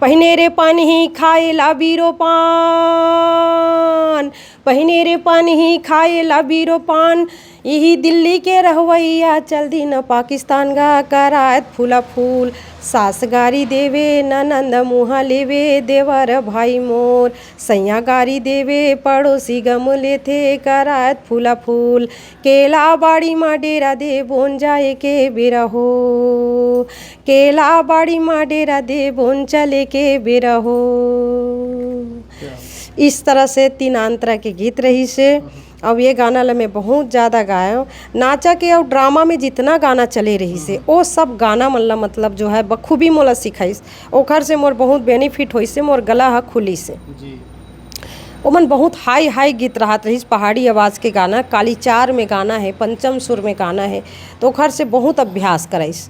पहिने रे पनही खाए ला बीरो पान, पहिने रे पनही खाए ला बीरो पान। इही दिल्ली के रहवैया, चल दिन पाकिस्तान गा, करात फूला फूल। सास गारी देवे, ननंद मुँह लेवे, देवर भाई मोर। सैया गारी देवे, पड़ोसी गम लेथे, करात फूला फूल। केला बाड़ी मा डेरा दे, बोन जाए के बेरा हो। केला बाड़ी मा डेरा दे, बोन चले के बेरा हो। इस तरह से तीन अंतरा के गीत रहिसे। अब ये गाना ला मैं बहुत ज़्यादा गायव। नाचा के अउ ड्रामा में जितना गाना चले रहिसे, ओ सब गाना मन ला, मतलब, जो है, बखूबी मोला सिखाइस। ओखर से मोर बहुत बेनिफिट होइसे, मोर गला ह खुलिसे। जी। ओमन बहुत हाई हाई गीत रहत रहिस, पहाड़ी आवाज़ के गाना, काली चार में गाना है, पंचम सुर में गाना है, तो ओखर से बहुत अभ्यास कराइस।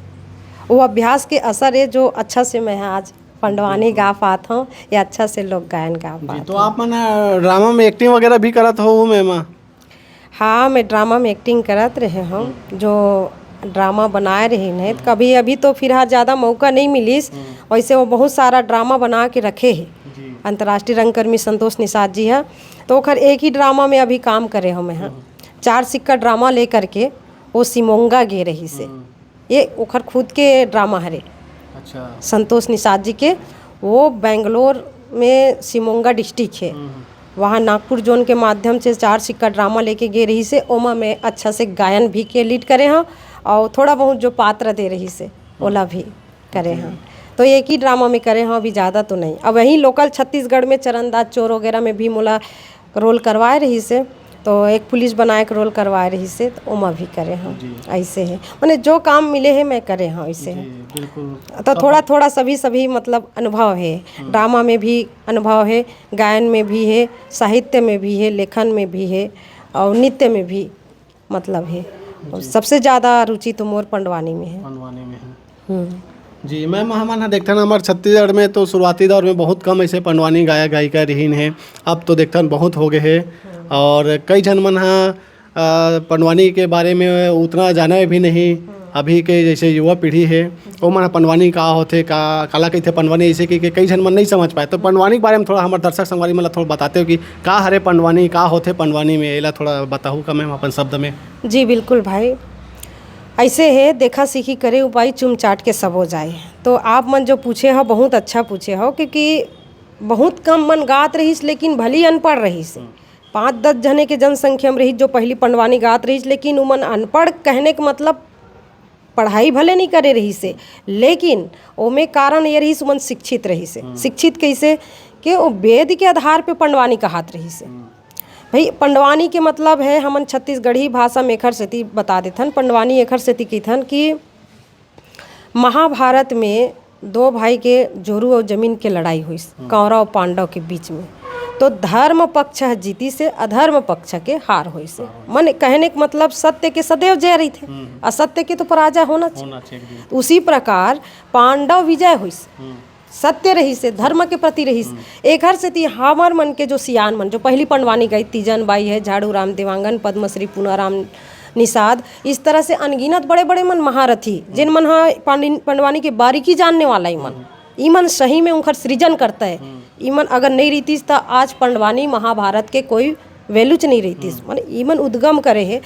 वो अभ्यास के असर है जो अच्छा से मैं आज पंडवानी गा पात हूँ या अच्छा से लोक गायन गा जी। पात तो हूँ। आप मन, अ, ड्रामा में एक्टिंग वगैरह भी करत हो, वो में, में? हाँ, मैं ड्रामा में एक्टिंग करत रहे हूँ। हम्म। जो ड्रामा बनाए रहे हैं, तो हम्म। कभी, अभी तो फिलहाल ज़्यादा मौका नहीं मिलिस। हम्म। वैसे वो बहुत सारा ड्रामा बना के रखे हैं। जी। अंतर्राष्ट्रीय रंगकर्मी संतोष निषाद जी है, तो ओखर एक ही ड्रामा में अभी काम करे हूँ मैं, हाँ। हम्म। चार सिक्का ड्रामा लेकर के वो सिमोंगा गे रहिसे। हम्म। ये ओखर खुद के ड्रामा हरे। अच्छा। संतोष निषाद जी के, वो बेंगलोर में सिमोंगा डिस्ट्रिक्ट है। हम्म। वहाँ नागपुर जोन के माध्यम से चार सिक्का ड्रामा लेके गे रहिसे, ओमा मैं अच्छा से गायन भी के लीड करे हूँ और थोड़ा बहुत जो पात्र दे रहिसे, हम्म। ओला भी करे जी। हूँ। तो एक ही ड्रामा में करे हूँ, अभी ज़्यादा तो नहीं। अब वहीं लोकल छत्तीसगढ़ में चरनदास चोर वगैरह में भी मोला रोल करवाए रहिसे, तो एक पुलिस बनाए के रोल करवाए रहिसे, तो ओमा भी करे हूँ। जी। ऐसे है, माने जो काम मिले है, मैं करे हूँ, ऐसे जी, है। बिल्कुल। तो अब थोड़ा थोड़ा सभी, सभी, मतलब, अनुभव है। हम्म। ड्रामा में भी अनुभव है, गायन में भी है, साहित्य में भी है, लेखन में भी है और नृत्य में भी, मतलब, है। जी। सबसे ज़्यादा रुचि तो मोर पंडवानी में है। पंडवानी में है। हम्म। जी, मैम, हमन ह देखथन, हमर छत्तीसगढ़ में तो शुरुआती दौर में बहुत कम ऐसे पंडवानी गायक गायिका रहिन हे। अब तो देखथन, बहुत हो गए हे। हम्म। और कई झन मन ह, अ, पंडवानी के बारे में उतना जाने भी नहीं। हम्म। अभी के जैसे युवा पीढ़ी हे, जी। ओमन ह पंडवानी का होथे, का, काला कहिथे पंडवानी, ऐसे कि, कि कई झन मन नहीं समझ पाए। तो पंडवानी के बारे में थोड़ा हमर दर्शक संगवारी मन ला थोड़ा बताते हो कि का हरे पंडवानी, का होथे पंडवानी में, एला थोड़ा बताहू का मैम अपन शब्द में। जी, बिल्कुल भाई। ऐसे हे, देखा सीखी करे उपाय, चुम चाट के सबो जाए। तो आप मन जो पूछे हो, बहुत अच्छा पूछे हो, क्योंकि बहुत कम मन गात रहिस, लेकिन भली अनपढ़ रहिस। हम्म। पाँच दस झने के जनसंख्या में रहिस, जो पहली पंडवानी गात रहिस, लेकिन उमन अनपढ़ कहने के मतलब पढ़ाई भले नहीं करे रहिस हे, लेकिन ओमे कारण ये रहिस, उमन शिक्षित रहिस हे। हम्म। शिक्षित कैसे? कि वो वेद के आधार पे पंडवानी कहात रहिस हे। हम्म। भाई, पंडवानी के मतलब है, हमन छत्तीसगढ़ी भाषा में एखर सेती बता देथन, पंडवानी एखर सेती कहिथन कि महाभारत में दो भाई के जोरू और जमीन के लड़ाई होइस, हम्म। कौरव और पांडव के बीच में। तो धर्म पक्ष ह जीतिस हे, अधर्म पक्ष के हार होइस हे। हार होइस। मन कहने के मतलब सत्य के सदैव जय रहिथे, हम्म। असत्य के तो पराजय होना चाहिए। होना चाहिए, बिल्कुल। उसी प्रकार पांडव विजय होइस। हम्म। सत्य रहिस हे, धर्म के प्रति रहिस। हम्म। एखर सेती हमर मन के जो सियान मन, जो पहली पंडवानी गाइस, तीजन बाई है, झाड़ू राम देवांगन, पद्मश्री पूनाराम निषाद, इस तरह से अनगिनत बड़े-बड़े मन महारथी, हम्म। जिन मन ह पांडिन-, पंडवानी के बारीकी जानने वाला ही मन। हम्म। ई मन सही में उनकर सृजन करता है। हम्म। ई मन अगर नहीं रहितिस, त आज पंडवानी महाभारत के कोई वैल्यूच नहीं रहितिस। हम्म। माने, ई मन उद्गम करे हे,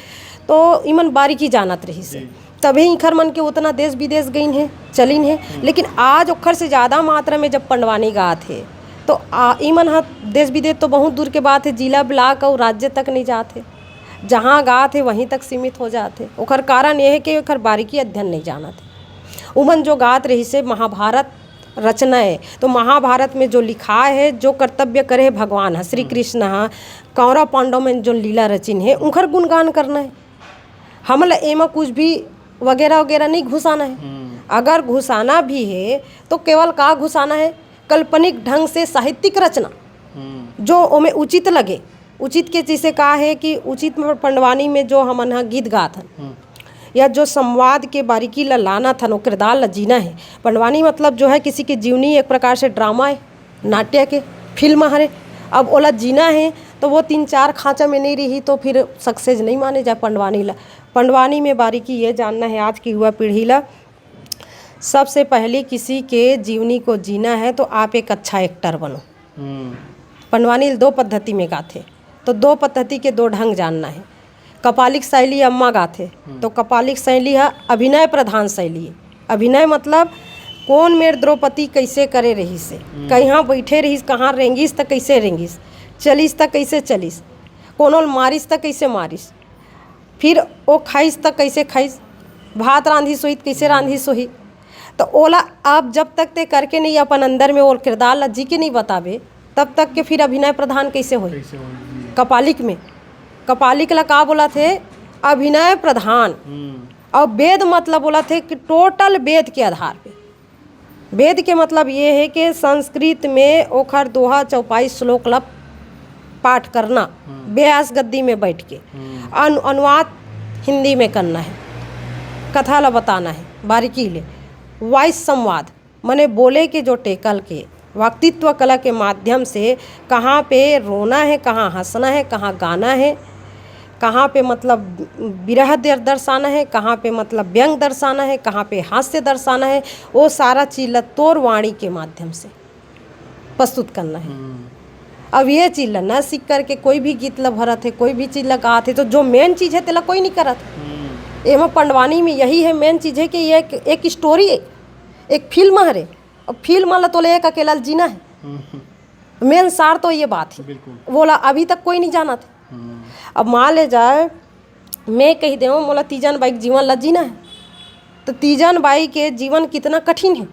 तो ई मन बारीकी जानत रहिस हे। जी। तभे इखर मन के उतना देश विदेश गइन हे, चलिन हे। हम्म। लेकिन आज ओखर से ज़्यादा मात्रा में जब पंडवानी गात हे, तो आ, ई मन ह देश विदेश तो बहुत दूर के बात हे, जिला, ब्लॉक और राज्य तक नहीं जात हे। जहाँ गात हे, वहीं तक सीमित हो जात हे। ओकर कारण ये हे कि ओकर बारीकी अध्ययन नहीं जानत हे। उमन जो गात रहिस हे महाभारत रचना हे, तो महाभारत में जो लिखाय हे, जो कर्तव्य करे हे भगवान ह, श्री कृष्ण ह, कौरव पांडव में जो लीला रचिन हे, उनकर गुणगान करना हे। हमन ल एमा कुछ भी वगैरह वगैरह नहीं घुसाना हे। अगर घुसाना भी हे, तो केवल का घुसाना हे? काल्पनिक ढंग से साहित्यिक रचना, जो ओमे उचित लगे। उचित के जैसे का हे कि उचित में पंडवानी में जो हमन ह गीत गात हन, या जो संवाद के बारीकी ला लानत हन, ओ किरदार ला जीना हे। पंडवानी मतलब जो है किसी की जीवनी, एक प्रकार से ड्रामा है, नाट्य के फिल्म हरे। अब ओला जीना हे, तो वो तीन चार खांचा में नहीं रही, तो फिर सक्सेस नहीं माने जाए पंडवानी ला। पंडवानी में बारीकी ये जानना है आज की युवा पीढ़ी ला। सबसे पहले किसी के जीवनी को जीना है, तो आप एक अच्छा एक्टर बनो। पंडवानी दो पद्धति में गाथे, तो दो पद्धति के दो ढंग जानना है। कपालिक शैली अम्मा गाथे, तो कपालिक शैली है अभिनय प्रधान शैली है। अभिनय मतलब कोन मेर द्रौपदी कैसे करे रहिस हे, कहाँ बैठे रहिस, कहाँ रेंगिस त कैसे रेंगिस, चलिस त कैसे चलिस, कोनो ल मारिस त कैसे मारिस, फिर ओ खाइस त कैसे खाइस, भात रांधिस होही त कैसे रांधिस होही। तो ओला आप जब तक ते करके नहीं, अपन अंदर में ओल किरदार ला जी के नहीं बताबे, तब तक के फिर अभिनय प्रधान कैसे होही? कैसे होही? कपालिक में, कपालिक ला का बोलथे? अभिनय प्रधान। और वेद मतलब बोलथे कि टोटल वेद के आधार पे। वेद के मतलब ये है कि संस्कृत में ओखर दोहा चौपाई श्लोक ला पाठ करना, व्यास गद्दी में बैठ के। अनु-, अनुवाद हिंदी में करना है, कथा ला बताना है बारीकी ले। वॉइस संवाद, मने बोले के जो टेकल के वक्तृत्व कला के माध्यम से कहाँ पे रोना है, कहाँ हंसना है, कहाँ गाना है, कहाँ पे मतलब विरह दर-, दर्शाना है, कहाँ पे मतलब व्यंग दर्शाना है, कहाँ पे हास्य दर्शाना है, वो सारा चीज ला तोर वाणी के माध्यम से प्रस्तुत करना है। अब ये चीज ला ना सीख करके कोई भी गीत ला भरत है, कोई भी चीज ला गात है, तो जो मेन चीज है तेला कोई नहीं करत। एमा पंडवानी में यही है मेन चीज है कि ये एक, एक स्टोरी है, एक फिल्म हरे। अब फिल्म ला तोले एक अकेला जीना है। मेन सार तो ये बात है। बिल्कुल। वोला अभी तक कोई नहीं जानत। अब मान ले जाए, मैं कही देवं मोला तीजन बाई के जीवन ला जीना है, तो तीजन बाई के जीवन कितना कठिन है।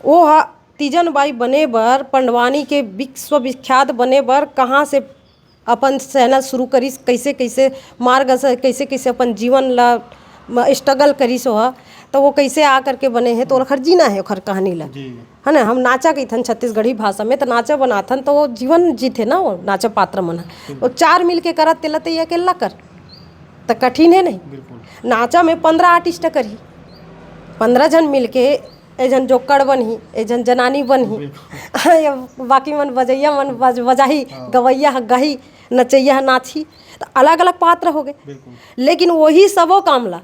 वो ह तीजन बाई बने बर, पंडवानी के विश्वविख्यात बने बर कहाँ से अपन चैनल शुरू करिस, कैसे कैसे मार्ग से, कैसे कैसे अपन जीवन ला म-, स्ट्रगल करिस हो, तो वो कैसे आ करके बने हैं, तो ओखर जीना है ओखर कहानी ला। जी। है ना, हम नाचा कहिथन छत्तीसगढ़ी भाषा में, तो नाचा बनाथन, तो वो जीवन जीथे ना, वो नाचा पात्र मन ह। वो चार मिल के करत तेला ते अकेला कर, तो कठिन है नहीं। बिल्कुल। नाचा में पंद्रह आर्टिस्ट करही, पंद्रह जन मिल के, ए जन जोकड़ बनही, ए जन जनानी बनही, बिल्कुल। ये बाकी मन बजैया मन बज-, बजाही, हाँ। गवैया ह गाही, नचैया ह नाचही, तो अलग अलग पात्र हो गए। बिल्कुल। लेकिन वही सबो काम ला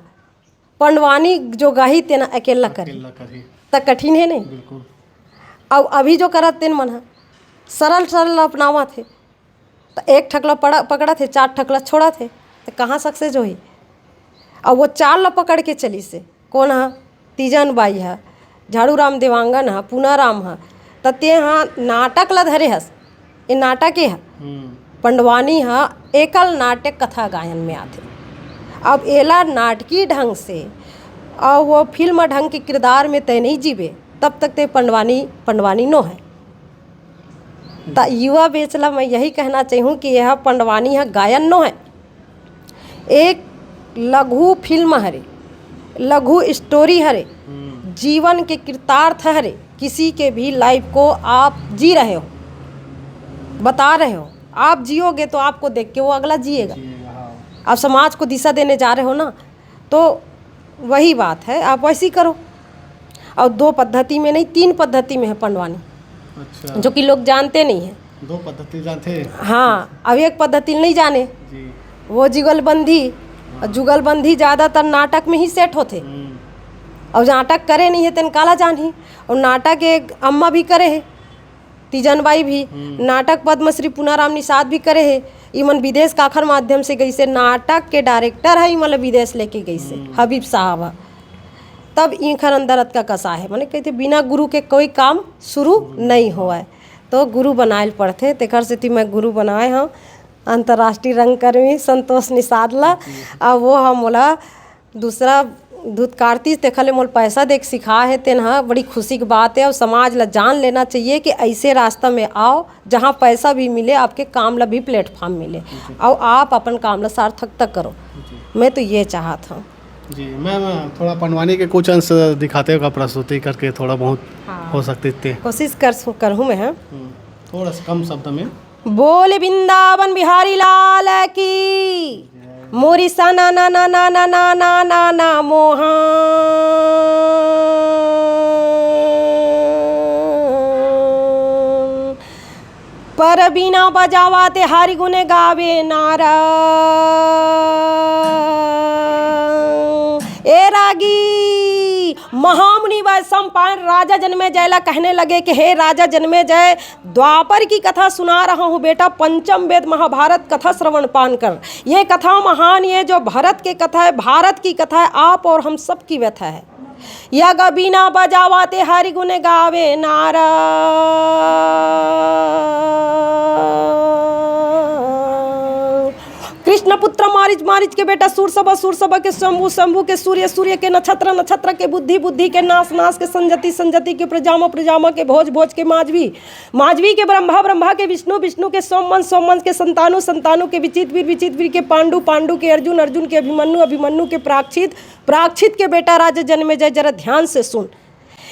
पंडवानी जो गाही तेन अकेला करही, अकेला करही। त कठिन है नहीं। बिल्कुल। अउ अभी जो करत तेन मन ह सरल सरल अपनावत हे, त एक ठकला पड़ा, पकड़त हे, चार ठकला छोड़त हे, त कहाँ सक्सेस होही? अउ वो चार ला पकड़ के चलिस हे। कोन ह? तीजन बाई ह, झाड़ू राम देवांगन ह, पूनाराम ह, त ते ह नाटक ला धरे हस। ये नाटक ए ह। पंडवानी ह एकल नाटक कथा गायन में आथे। अब एला नाटकीय ढंग से अउ वो फिल्म ढंग के किरदार में तय नहीं जीबे, तब तक ते पंडवानी, पंडवानी नो है। त युवा बेच ला मैं यही कहना चाहूँ कि यह पंडवानी ह गायन नो है, एक लघु फिल्म हरे, लघु स्टोरी हरे, जीवन के कृतार्थ हरे। किसी के भी लाइफ को आप जी रहे हो, बता रहे हो, आप जियोगे तो आपको देख के वो अगला जिएगा। जिएगा, हाँ। आप समाज को दिशा देने जा रहे हो ना, तो वही बात है, आप वैसे ही करो। और दो पद्धति में नहीं, तीन पद्धति में है पंडवानी, अच्छा। जो कि लोग जानते नहीं है। दो पद्धति जानते हैं। हाँ, अब एक पद्धति नहीं जाने, जी। वो जुगलबंदी, और जुगलबंदी ज़्यादातर नाटक में ही सेट होते। हम्म। और नाटक करे नहीं है तेन काला जानही। और नाटक एक अम्मा भी करे है, तीजन बाई भी, हम्म। नाटक पद्मश्री पूनाराम निषाद भी करे हे। इमन विदेश काखर माध्यम से गइसे, नाटक के डायरेक्टर है, इमन ला विदेश लेके गइसे, हम्म। हबीब साहब ह। तब इखर अंदर अतका कसा है, माने कहते बिना गुरु के कोई काम शुरू नहीं होवय। तो गुरु बनाए ल पड़थे, तेखर सेती मैं गुरु बनाए हूँ। अंतर्राष्ट्रीय रंगकर्मी संतोष निषाद ला। अउ वो ह मोला दूसरा धुतकारतीस, तेखर ले मोला पैसा दे के सिखाए हे, तेन ह बड़ी खुशी के बात हे। अउ समाज ला जान लेना चाहिए कि ऐसे रास्ता में आओ, जहाँ पैसा भी मिले, आपके काम ला भी प्लेटफॉर्म मिले, अउ आप अपन काम ला सार्थकता करो। मैं तो ये चाहत हूँ। जी, मैम, थोड़ा पंडवानी के कुछ अंश दिखाते हो का, प्रस्तुति करके थोड़ा बहुत हाँ। हो सकते थे। कोशिश कर, करहूँ मैं, हाँ। हम्म, थोड़ा सा कम शब्द में। बोले वृंदावन बिहारी लाल की। मोरी सा ना ना ना ना ना ना ना ना ना मोहन। पर बीना बजावा ते हरि गुण गावे नारा। ए रागी, महामुनि वैशंपायन राजा जनमेजय ला कहने लगे कि हे राजा जनमेजय, द्वापर की कथा सुना रहा हूँ बेटा, पंचम वेद महाभारत कथा श्रवण पान कर। ये कथा महान, ये जो भरत के कथा है, भारत की कथा है, आप और हम सब की व्यथा है। यग बीना बजावा ते हरि गुण गावे नारा। कृष्ण पुत्र मारिच, मारिच के बेटा सूरसभा, सूरसभा के शंभु, शंभु के सूर्य, सूर्य के नक्षत्र, नक्षत्र के बुद्धि, बुद्धि के नाश, नाश के संजति, संजति के प्रजामा, प्रजामा के भोज, भोज के माजवी, माजवी के ब्रह्मा, ब्रह्मा के विष्णु, विष्णु के सोमवंश, सोमवंश के संतानु, संतानु के विचित वीर, विचित वीर के पांडु, पांडु के अर्जुन, अर्जुन के अभिमन्यु, अभिमन्यु के प्राक्षित, प्राक्षित के बेटा राजा जनमेजय। जरा ध्यान से सुन,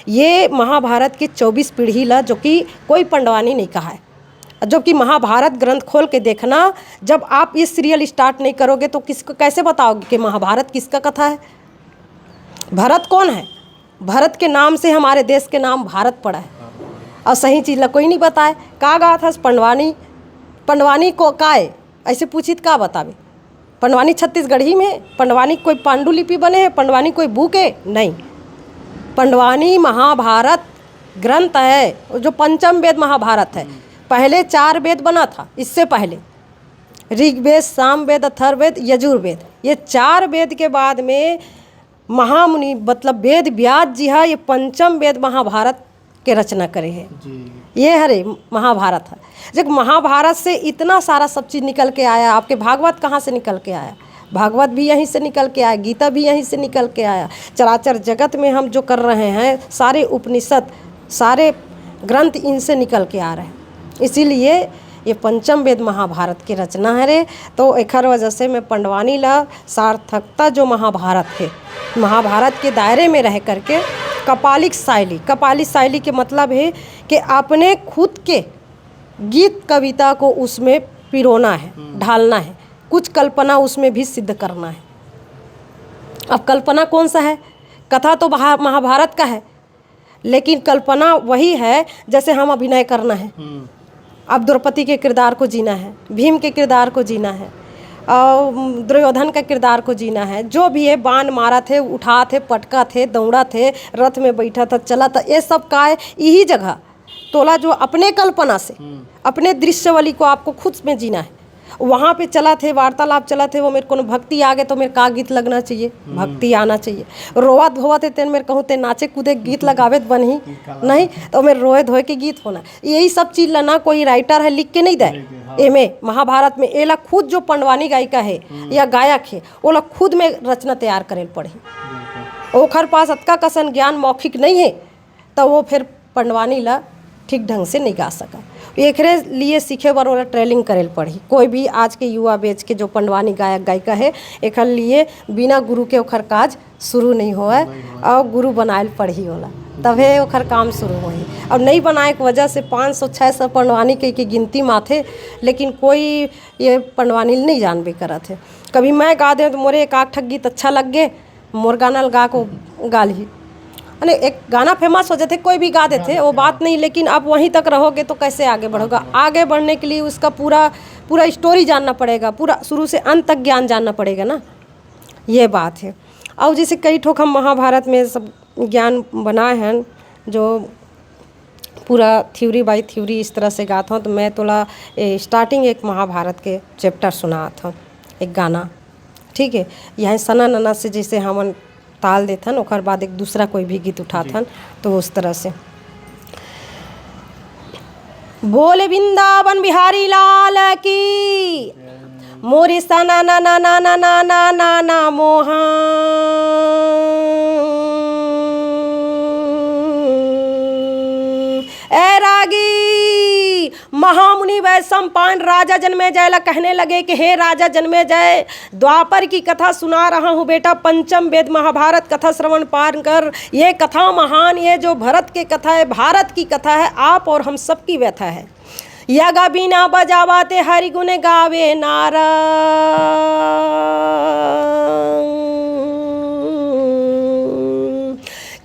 ये महाभारत के चौबीस पीढ़ी ला, जो कि कोई पंडवानी नहीं कहा है। जबकि महाभारत ग्रंथ खोल के देखना, जब आप ये सीरियल स्टार्ट नहीं करोगे तो किसको, कैसे बताओगे कि महाभारत किसका कथा है? भरत कौन है? भरत के नाम से हमारे देश के नाम भारत पड़ा है। और सही चीज ला कोई नहीं बताए। का गात हस पंडवानी, पंडवानी को काय? ऐसे पूछित का बतावे? पंडवानी छत्तीसगढ़ी में, पंडवानी कोई पांडुलिपि बने है, पंडवानी कोई बुक है? नहीं। पंडवानी महाभारत ग्रंथ है, जो पंचम वेद महाभारत है। पहले चार वेद बना था, इससे पहले ऋग्वेद, सामवेद, अथर्ववेद, यजुर्वेद। ये चार वेद के बाद में महामुनि, मतलब वेद व्यास जी हा ये पंचम वेद महाभारत के रचना करे है। जी। ये हरे महाभारत है। जब महाभारत से इतना सारा सब चीज़ निकल के आया, आपके भागवत कहाँ से निकल के आया? भागवत भी यहीं से निकल के आया, गीता भी यहीं से निकल के आया। चराचर जगत में हम जो कर रहे हैं, सारे उपनिषद, सारे ग्रंथ इनसे निकल के आ रहे हैं। इसीलिए ये पंचम वेद महाभारत की रचना है रे। तो एखर वजह से मैं पंडवानी ला सार्थकता जो महाभारत है, महाभारत के दायरे में रह करके कपालिक शैली, कपालिक शैली के मतलब है कि अपने खुद के गीत कविता को उसमें पिरोना है, हम्म। ढालना है, कुछ कल्पना उसमें भी सिद्ध करना है। अब कल्पना कौन सा है? कथा तो बहा-, महाभारत का है, लेकिन कल्पना वही है जैसे हम अभिनय करना है। हम्म। अब द्रौपदी के किरदार को जीना है, भीम के किरदार को जीना है, और दुर्योधन के किरदार को जीना है। जो भी है, बाण मारत हे, उठात हे, पटकत हे, दौड़त हे, रथ में बैठत हे, चलत हे, ये सब का है? यही जगह तोला जो अपने कल्पना से, हम्म। अपने दृश्यावली को आपको खुद में जीना है। वहाँ पे चलत हे, वार्तालाप चलत हे, वो मेर कोनो भक्ति आगे तो मेर का गीत लगना चाहिए? हम्म। भक्ति आना चाहिए। रोवत धोवत हे, तेन मेर कहूँ ते नाचे कूदे गीत लगावे त बनही, काला। नहीं तो मेर रोए धोए के गीत होना। यही सब चीज ला ना कोई राइटर है लिख के नहीं दे। नहीं दे, हाँ। एमे महाभारत में एला खुद जो पंडवानी गायिका है, हम्म। या गायक है, ओला खुद में रचना तैयार करे ल पड़ही। बिल्कुल। ओखर पास अतका कसन ज्ञान मौखिक नहीं है, त वो फिर पंडवानी ला ठीक ढंग से नहीं गा सका। एकरे लिए सीखे बर ओला ट्रेनिंग करे ल पड़ही। कोई भी आज के युवा बैच के जो पंडवानी गायक गायिका है, एखर लिए बिना गुरु के ओखर काज शुरू नहीं होए, नहीं होए। और गुरु बनाए ल पड़ही ओला, तभे ओखर काम शुरू होही। और नहीं बनाए के वजह से पाँच सौ छः सौ पंडवानी के, के गिनती म आथे, लेकिन कोई ये पंडवानी ल नहीं जानबे करत है। कभी मैं गा दें तो मोरे एक आध ठक गीत अच्छा लग गे, मोर गाना ल गा को गा ली। अने एक गाना फेमस हो जाते, कोई भी गा देते, वो बात नहीं, लेकिन आप वहीं तक रहोगे तो कैसे आगे बढ़ोगा? आगे बढ़ने के लिए उसका पूरा, पूरा स्टोरी जानना पड़ेगा, पूरा शुरू से अंत तक ज्ञान जानना पड़ेगा ना, ये बात है। और जैसे कई ठोक हम महाभारत में सब ज्ञान बनाए हैं, जो पूरा थ्योरी बाय थ्योरी इस तरह से गात हूँ, तो मैं तोला, ए, स्टार्टिंग एक महाभारत के चैप्टर सुनात हूँ, एक गाना, ठीक है? यहाँ सना नना से जैसे हमन ताल देथन, ओकर बाद एक दूसरा कोई भी गीत उठाथन, जी। तो उस तरह से। बोले वृंदावन बिहारी लाल की। मोरी सना ना ना ना ना ना ना ना ना मोहा। ए रागी, महामुनि वैशंपायन राजा जनमेजय ला कहने लगे कि हे राजा जनमेजय, द्वापर की कथा सुना रहा हूँ बेटा, पंचम वेद महाभारत कथा श्रवण पान कर। ये कथा महान, ये जो भरत के कथा है, भारत की कथा है, आप और हम सबकी व्यथा है। यगा बीना बजावा ते हरि गुण गावे नारा।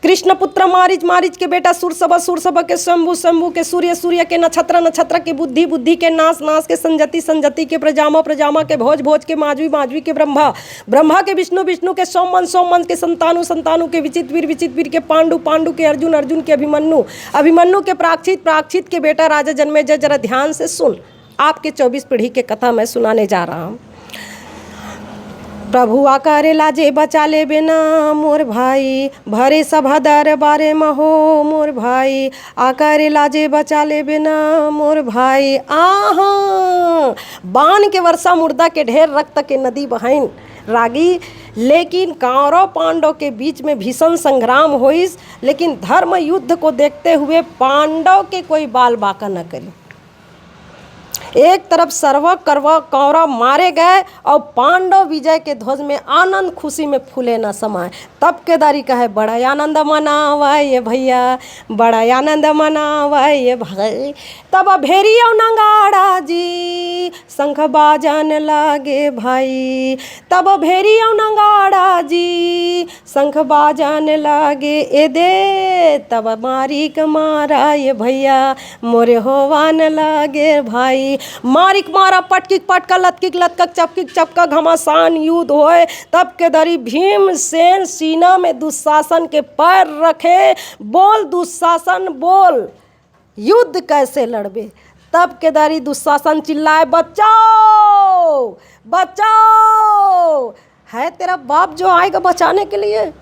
कृष्ण पुत्र मारिच, मारिच के बेटा सुरसभ, सुरसभ के शंभु, शंभु के सूर्य, सूर्य के नक्षत्र, नक्षत्र के बुद्धि, बुद्धि के नाश, नाश के संजति, संजति के प्रजामा, प्रजामा के भोज, भोज के माजवी, माजवी के ब्रह्मा, ब्रह्मा के विष्णु, विष्णु के सोमन, सोमन के संतानु, संतानु के विचित वीर, विचित वीर के पांडु, पांडु के अर्जुन, अर्जुन के अभिमन्यु, अभिमन्यु के प्राक्षित, प्राक्षित के बेटा राजा जनमेजय। जरा ध्यान से सुन, आपके चौबीस पीढ़ी के कथा मैं सुनाने जा रहा हूँ। प्रभु आकारे लाजे बचा लेबे ना मोर भाई, भरे सभा दरबारे म हो मोर भाई, आकारे लाजे बचा लेबे ना मोर भाई। आहा, बाण के वर्षा, मुर्दा के ढेर, रक्त के नदी बहाइन रागी। लेकिन कौरव पांडव के बीच में भीषण संग्राम होइस, लेकिन धर्म युद्ध को देखते हुए पांडव के कोई बाल बांका न करी। एक तरफ सर्व कर्व कौरव मारे गए और पांडव विजय के ध्वज में आनंद खुशी में फूले न समाए। तब केदारी कहे, "बड़ा आनंद मनावा ये भैया, बड़ा आनंद मनावा ये भाई।" तब भेरी और नगाड़ा जी शंख बाजन लागे भाई, तब भेरी और नगाड़ा जी शंख बाजन लागे ए दे, तब मारिक मारा ये भैया मोरे होवान लागे भाई। मारिक मारा, पटकिक पटका, लतकिक लतका, चपकिक चपका, घमासान युद्ध होए। तब केदारी भीमसेन सीना में दुशासन के पैर रखे, बोल दुशासन बोल, युद्ध कैसे लड़बे? तब केदारी दुशासन चिल्लाए, "बचाओ, बचाओ, है तेरा बाप जो आएगा बचाने के लिए।"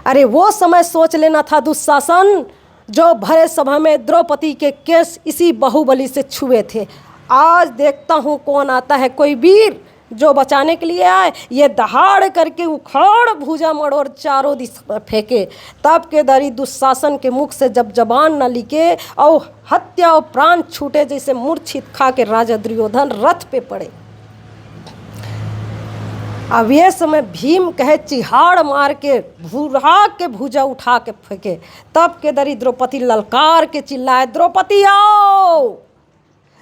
अरे वो समय सोच लेना था दुशासन, जो भरे सभा में द्रौपदी के केश इसी बाहुबली से छुए थे। आज देखता हूँ कौन आता है, कोई वीर जो बचाने के लिए आए। ये दहाड़ करके उखाड़ भुजा मड़ोर चारों दिशा में फेंके। तब केदारी दुशासन के मुख से जब जबान न लिके और हत्या और प्राण छूटे, जैसे मूर्छित खा के राजा दुर्योधन रथ पे पड़े। अब ये समय भीम कहे, चिहाड़ मार के भुरा के भुजा उठा के फेंके। तब केदारी द्रौपदी ललकार के चिल्लाए, "द्रौपदी आओ,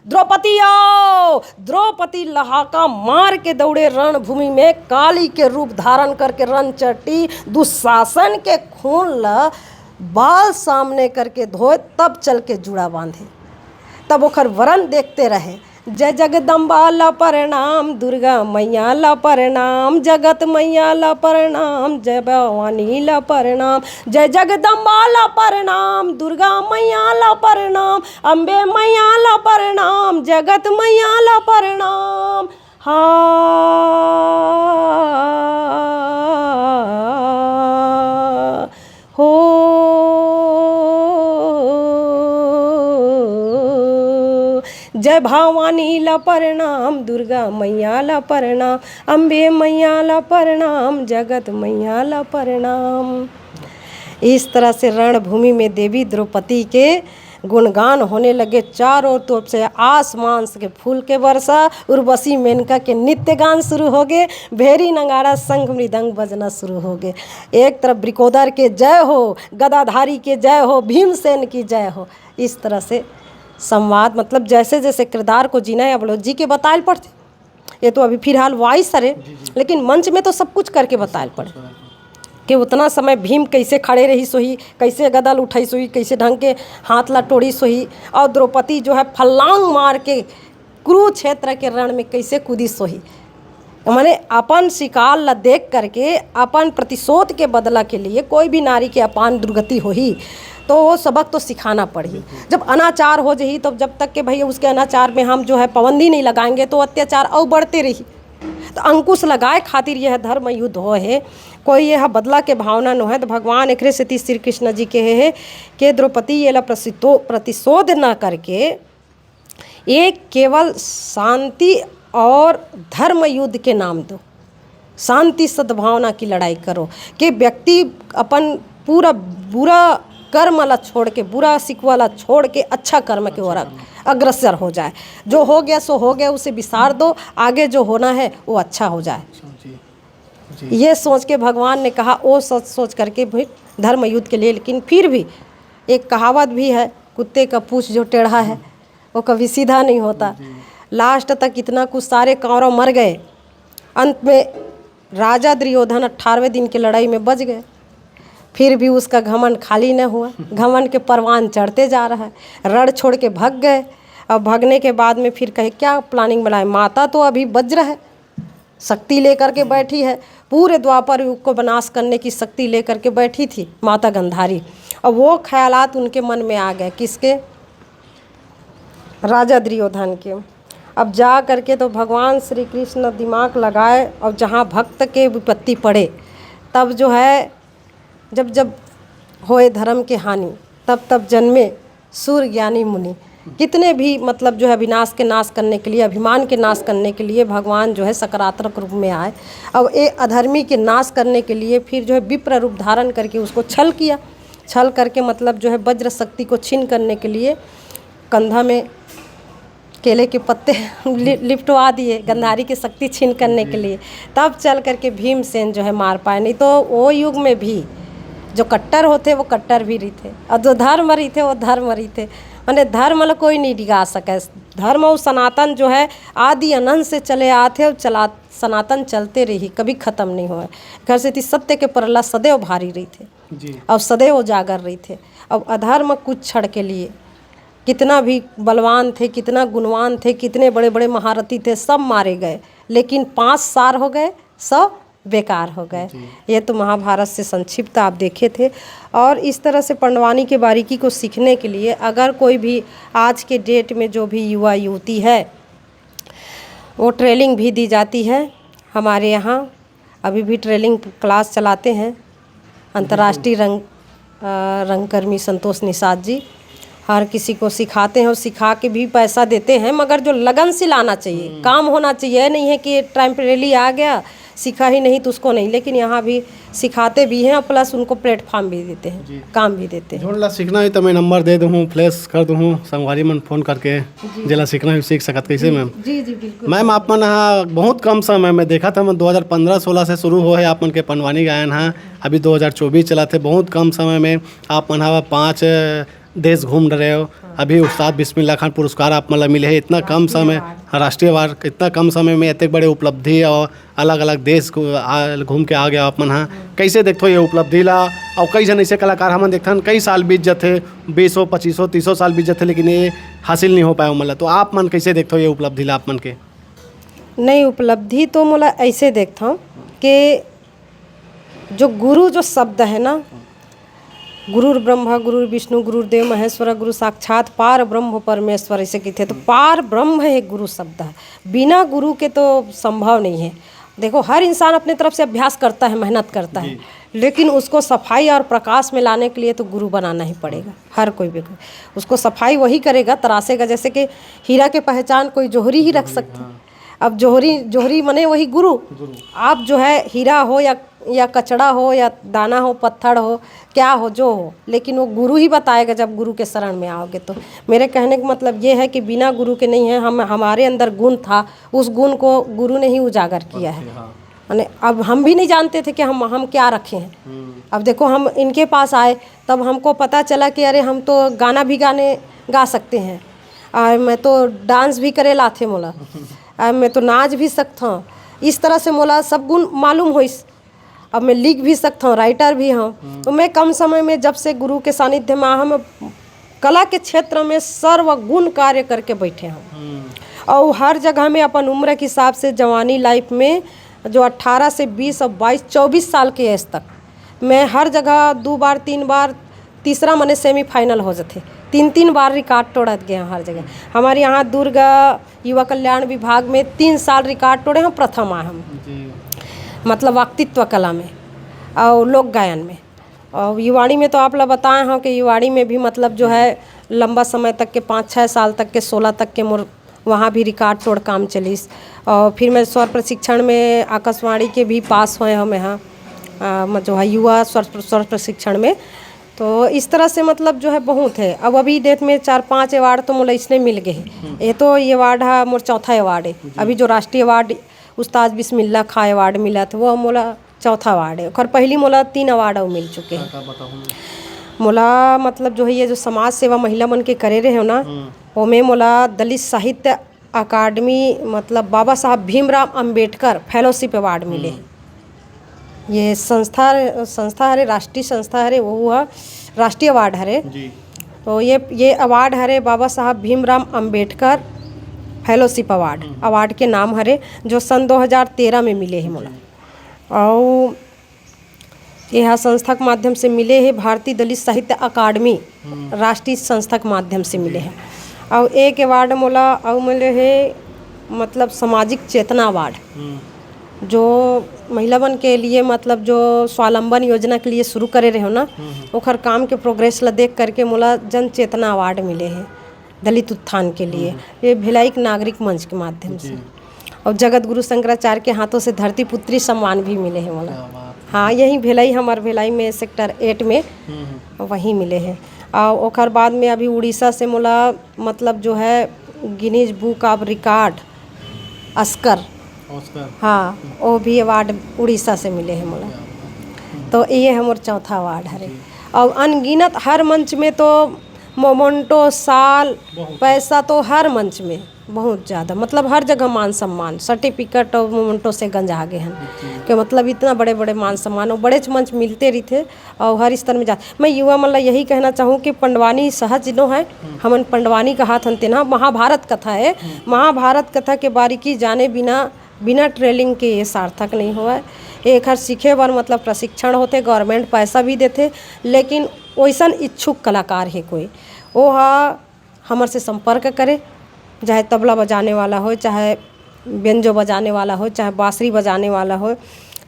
द्रौपदी आओ।" द्रौपदी लहाका मार के दौड़े रणभूमि में, काली के रूप धारण करके रण चट्टी दुशासन के खून ल बाल सामने करके धोए, तब चल के जुड़ा बांधे। तब ओखर वरण देखते रहे, "जय जगदम्बा ला प्रणाम, दुर्गा मैया ला प्रणाम, जगत मैया ला प्रणाम, जय भवानी ला प्रणाम, जय जगदम्बा ला प्रणाम, दुर्गा मैया ला प्रणाम, अम्बे मैया ला प्रणाम, जगत मैया ला प्रणाम।" हाँ हो, जय भवानी ला प्रणाम, दुर्गा मैया ला प्रणाम, अम्बे मैया ला प्रणाम, जगत मैया ला प्रणाम। इस तरह से रणभूमि में देवी द्रौपदी के गुणगान होने लगे। चारों तरफ से आसमान से फूल के वर्षा, उर्वशी मेनका के नृत्य गान शुरू हो गए, भेरी नगाड़ा शंख मृदंग बजना शुरू हो गए। एक तरफ वृकोदर के जय हो, गदाधारी के जय हो, भीमसेन की जय हो। इस तरह से संवाद, मतलब जैसे जैसे किरदार को जीना है, अब लोग जी के बतायल पड़ते। ये तो अभी फिलहाल वॉइस हरे, लेकिन मंच में तो सब कुछ करके बतायल पड़े कि उतना समय भीम कैसे खड़े रहिस होही, कैसे गदा ल उठाइस होही, कैसे ढंग के हाथ ला टोड़िस होही, और द्रौपदी जो है फलांग मार के कुरुक्षेत्र के रण में कैसे कूदिस होही। माने अपन शिकार ला देख करके अपन प्रतिशोध के बदला के लिए कोई भी नारी के अपान दुर्गति होही, तो वो सबक तो सिखाना पड़ही। जब अनाचार हो जही, तो जब तक के भैया उसके अनाचार में हम जो है पाबंदी नहीं लगाएंगे, तो अत्याचार और बढ़ते रही। तो अंकुश लगाए खातिर यह धर्म युद्ध हो है, कोई यह बदला के भावना नो है। तो भगवान एकरे सेती श्री कृष्ण जी कहे है कि द्रौपदी ये ला प्रसितो-, प्रतिशोध ना करके ये केवल शांति और धर्म युद्ध के नाम दो, शांति सद्भावना की लड़ाई करो, कि व्यक्ति अपन पूरा बुरा कर्म ला छोड़ के, बुरा सिकवा ला छोड़ के अच्छा कर्म के ओर अग्रसर हो जाए। जो हो गया सो हो गया, उसे बिसार दो, आगे जो होना है वो अच्छा हो जाए। अच्छा, जी। ये सोच के भगवान ने कहा, वो सोच सोच करके भी धर्म युद्ध के लिए। लेकिन फिर भी एक कहावत भी है, कुत्ते का पूछ जो टेढ़ा है वो कभी सीधा नहीं होता। लास्ट तक इतना कुछ सारे कौरव मर गए, अंत में राजा दुर्योधन अट्ठारहवें दिन की लड़ाई में बच गए। फिर भी उसका घमंड खाली न हुआ, घमंड के परवान चढ़ते जा रहा है। रण छोड़ के भग गए। अब भगने के बाद में फिर कहे, क्या प्लानिंग बनाए? माता तो अभी वज्र है, शक्ति लेकर के बैठी है, पूरे द्वापर युग को विनाश करने की शक्ति लेकर के बैठी थी माता गंधारी। अब वो ख्यालात उनके मन में आ गए, किसके? राजा दुर्योधन के। अब जा करके तो भगवान श्री कृष्ण दिमाग लगाए और जहाँ भक्त के विपत्ति पड़े, तब जो है, जब जब होए धर्म के हानि, तब तब जन्मे सूर ज्ञानी मुनि। कितने भी, मतलब, जो है, विनाश के नाश करने के लिए, अभिमान के नाश करने के लिए भगवान जो है सकारात्मक रूप में आए। और ये अधर्मी के नाश करने के लिए फिर जो है विप्र रूप धारण करके उसको छल किया। छल करके, मतलब, जो है वज्र शक्ति को छीन करने के लिए कंधा में केले के पत्ते लि-, लिपटवा दिए गंधारी की शक्ति छीन करने के लिए। तब चल करके भीमसेन जो है मार पाए। नहीं तो वो युग में भी जो कट्टर होते, वो कट्टर भी रहिथे, और जो धर्म रहिथे, वो धर्म रहिथे। माने धर्म ला कोई नहीं डिगा सके। धर्म और सनातन जो है आदि अनंत से चले आथे और चला, सनातन चलते रही, कभी खत्म नहीं होए। एकर सेती सत्य के परला सदैव भारी रहिथे जी। और सदैव उजागर रहिथे। अब अधर्म कुछ क्षण के लिए कितना भी बलवान थे, कितना गुणवान थे, कितने बड़े बड़े महारथी थे, सब मारे गए, लेकिन पाँच सार हो गए, सब बेकार हो गए। जी। ये तो महाभारत से संक्षिप्त आप देखे थे। और इस तरह से पंडवानी के बारीकी को सीखने के लिए अगर कोई भी आज के डेट में जो भी युवा युवती है, वो ट्रेनिंग भी दी जाती है हमारे यहाँ। अभी भी ट्रेनिंग क्लास चलाते हैं अंतर्राष्ट्रीय रंग, अ, रंगकर्मी संतोष निषाद जी। हर किसी को सिखाते हैं और सिखा के भी पैसा देते हैं, मगर जो लगन से लाना चाहिए, काम होना चाहिए। ये नहीं है कि टेम्परेरी आ गया, सीखा ही नहीं तो उसको नहीं, लेकिन यहाँ भी सिखाते भी हैं और प्लस उनको प्लेटफॉर्म भी देते हैं, जी। काम भी देते हैं। जोन ला सीखना है तो मैं नंबर दे दूँ, फ्लैश कर दूँ, संगवारी मन फोन करके जी। जेला सीखना है सीख सकत। कैसे मैम? जी, जी, बिल्कुल। मैम, आप मन हा बहुत कम समय में, देखा था मैं, दो हज़ार पन्द्रह सोलह से शुरू हो है आप मन के पंडवानी गायन हा, अभी दो हज़ार चौबीस चला थे, बहुत कम समय में आप मन हा पाँच देश घूम रहे हो। अभी उस्ताद बिस्मिल्ला खान पुरस्कार आप मन ला मिले है, इतना कम समय, राष्ट्रीय अवार्ड, इतना कम समय में इतने बड़े उपलब्धि और अलग-अलग देश को आ, घूम के आ गया आप मन हा। कैसे देखथो ये उपलब्धि ला? और कई झन ऐसे कलाकार हमन देखथन, कई साल बीत जथे, बीसों, पच्चीसों, तीसों साल बीत जथे, लेकिन ये हासिल नहीं हो पाए, मतलब। तो आप मन कैसे देखथो ये उपलब्धि ला आप मन के? नहीं, उपलब्धि तो मोला ऐसे देखथो कि जो गुरु जो शब्द है ना, गुरुर ब्रह्मा, गुरुर विष्णु, गुरुर देव महेश्वर, गुरु साक्षात पार ब्रह्म परमेश्वर, ऐसे कहिथे। तो पार ब्रह्म है एक गुरु शब्द है, बिना गुरु के तो संभव नहीं है। देखो, हर इंसान अपने तरफ से अभ्यास करता है, मेहनत करता है, लेकिन उसको सफाई और प्रकाश में लाने के लिए तो गुरु बनाना ही पड़ेगा। हर कोई भी उसको सफाई वही करेगा, तराशेगा। जैसे कि हीरा के पहचान कोई जोहरी ही रख सकता है। अब जोहरी, जोहरी मने वही गुरु। आप जो है हीरा हो या, या कचड़ा हो या दाना हो, पत्थर हो, क्या हो, जो हो, लेकिन वो गुरु ही बताएगा जब गुरु के शरण में आओगे तो। मेरे कहने का मतलब ये है कि बिना गुरु के नहीं है, हम, हमारे अंदर गुण था, उस गुण को गुरु ने ही उजागर किया है। माने अब हम भी नहीं जानते थे कि हम, हम क्या रखे हैं। अब देखो, हम इनके पास आए तब हमको पता चला कि अरे, हम तो गाना भी गाने, गा सकते हैं, और मैं तो डांस भी करे लाथे मोला, और मैं तो नाच भी सकता हूँ। इस तरह से मोला सब गुण मालूम होइस। अब मैं लिख भी सकता हूँ, राइटर भी हूँ। तो मैं कम समय में, जब से गुरु के सानिध्य में आया, मैं कला के क्षेत्र में सर्वगुण कार्य करके बैठे हूँ। और हर जगह में अपन उम्र के हिसाब से, जवानी लाइफ में, जो अठारह से बीस और बाईस, चौबीस साल के एज तक, मैं हर जगह दो बार, तीन बार, तीसरा मने सेमीफाइनल हो जाते, तीन तीन बार रिकॉर्ड तोड़त गए हैं हर जगह। हमारे यहाँ दुर्ग युवा कल्याण विभाग में तीन साल रिकॉर्ड तोड़े हम, प्रथम आए हम, मतलब वक्तृत्व कला में और लोक गायन में। और युवाणी में तो आप ला बताए हंव कि युवाणी में भी मतलब जो है लंबा समय तक के, पाँच छः साल तक के, सोलह तक के मोर वहाँ भी रिकॉर्ड तोड़ काम चलिस। और फिर मैं स्वर प्रशिक्षण में आकाशवाणी के भी पास होए हंव मैं, हाँ, अ, म-, जो है युवा स्वर, स्वर प्रशिक्षण में। तो इस तरह से मतलब जो है बहुत है। अब अभी डेट में चार पांच अवार्ड तो मोला इसने मिल गए हैं। ये तो ये अवार्ड है, मोर चौथा अवार्ड है। अभी जो राष्ट्रीय अवार्ड उस्ताद बिस्मिल्ला खां अवार्ड मिला था, वो मोला चौथा अवार्ड है। ओकर पहली मोला तीन अवार्ड अउ मिल चुके हैं। मोला मतलब जो है ये जो समाज सेवा महिला मन के करे रहे हो ना, ओमे मोला दलित साहित्य अकादमी, मतलब बाबा साहब भीमराव अंबेडकर फेलोशिप अवार्ड मिले। ये संस्था, संस्था हरे, राष्ट्रीय संस्था हरे, वो ह राष्ट्रीय अवार्ड हरे। जी। तो ये, ये अवार्ड हरे बाबा Saheb Bhimrao Ambedkar fellowship award, award के नाम हरे, जो सन दो हज़ार तेरह में मिले हे मोला। अउ ये ह संस्था के माध्यम से मिले हे, भारतीय दलित साहित्य अकादमी राष्ट्रीय संस्था के माध्यम से मिले हे। अउ एक अवार्ड मोला अउ मिले हे, मतलब सामाजिक चेतना अवार्ड, जो महिला मन के लिए, मतलब जो स्वावलंबन योजना के लिए शुरू करे रहे हो ना, ओखर काम के प्रोग्रेस ला देख करके मोला जन चेतना अवार्ड मिले हे दलित उत्थान के लिए, ये भिलाई के नागरिक मंच के माध्यम से। और जगत गुरु शंकराचार्य के हाथों से धरती पुत्री सम्मान भी मिले हे मोला। हाँ, यही भिलाई, हमार भिलाई में सेक्टर एट में वहीं मिले हे। और ओकर बाद में अभी उड़ीसा से मोला, मतलब जो है, Guinness book of record, Oscar. Oscar. हाँ, वो भी अवार्ड उड़ीसा से मिले हे मोला। तो ये हमर चौथा अवार्ड हरे। और अनगिनत हर मंच में तो मोमेंटो, साल, पैसा तो हर मंच में बहुत ज़्यादा, मतलब हर जगह मान सम्मान, सर्टिफिकेट और मोमेंटो से गंजा गे हन। कि मतलब इतना बड़े बड़े मान सम्मान और बड़ेच मंच मिलते रहिथे। और हर स्तर में जा, मैं युवा मन ला यही कहना चाहूँ कि पंडवानी सहज नो है, हमन पंडवानी कहाथन, तेन ह महाभारत कथा है। महाभारत कथा के बारीकी जाने बिना, बिना ट्रेनिंग के ये सार्थक नहीं होवय। एखर सीखे बर मतलब प्रशिक्षण होथे, गवर्नमेंट पैसा भी देथे, लेकिन वैसन इच्छुक कलाकार हे कोई, वो ह हमर से संपर्क करे, चाहे तबला बजाने वाला हो, चाहे बेंजो बजाने वाला हो, चाहे बांसुरी बजाने वाला हो,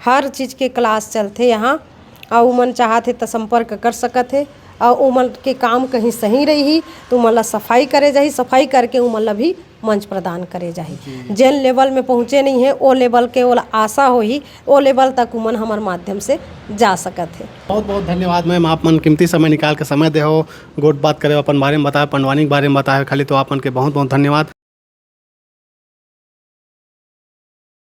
हर चीज़ के क्लास चलथे यहाँ। और उमन चाहत हे त संपर्क कर सकत हे। और उमन के काम कहीं सही रही तो उमन ला सफाई करे जाही, सफाई करके उमन ला भी मंच प्रदान करे जाही। जेन लेवल में पहुँचे नहीं है, वो लेवल के ओला आशा होही, वो लेवल तक उमन हमर माध्यम से जा सकत हे। बहुत बहुत धन्यवाद मैम, आप मन कीमती समय निकाल के समय देहो, गोठ बात करे, अपन बारे में बताए, पंडवानी के बारे में बताए, खाली तो आप मन के बहुत बहुत धन्यवाद।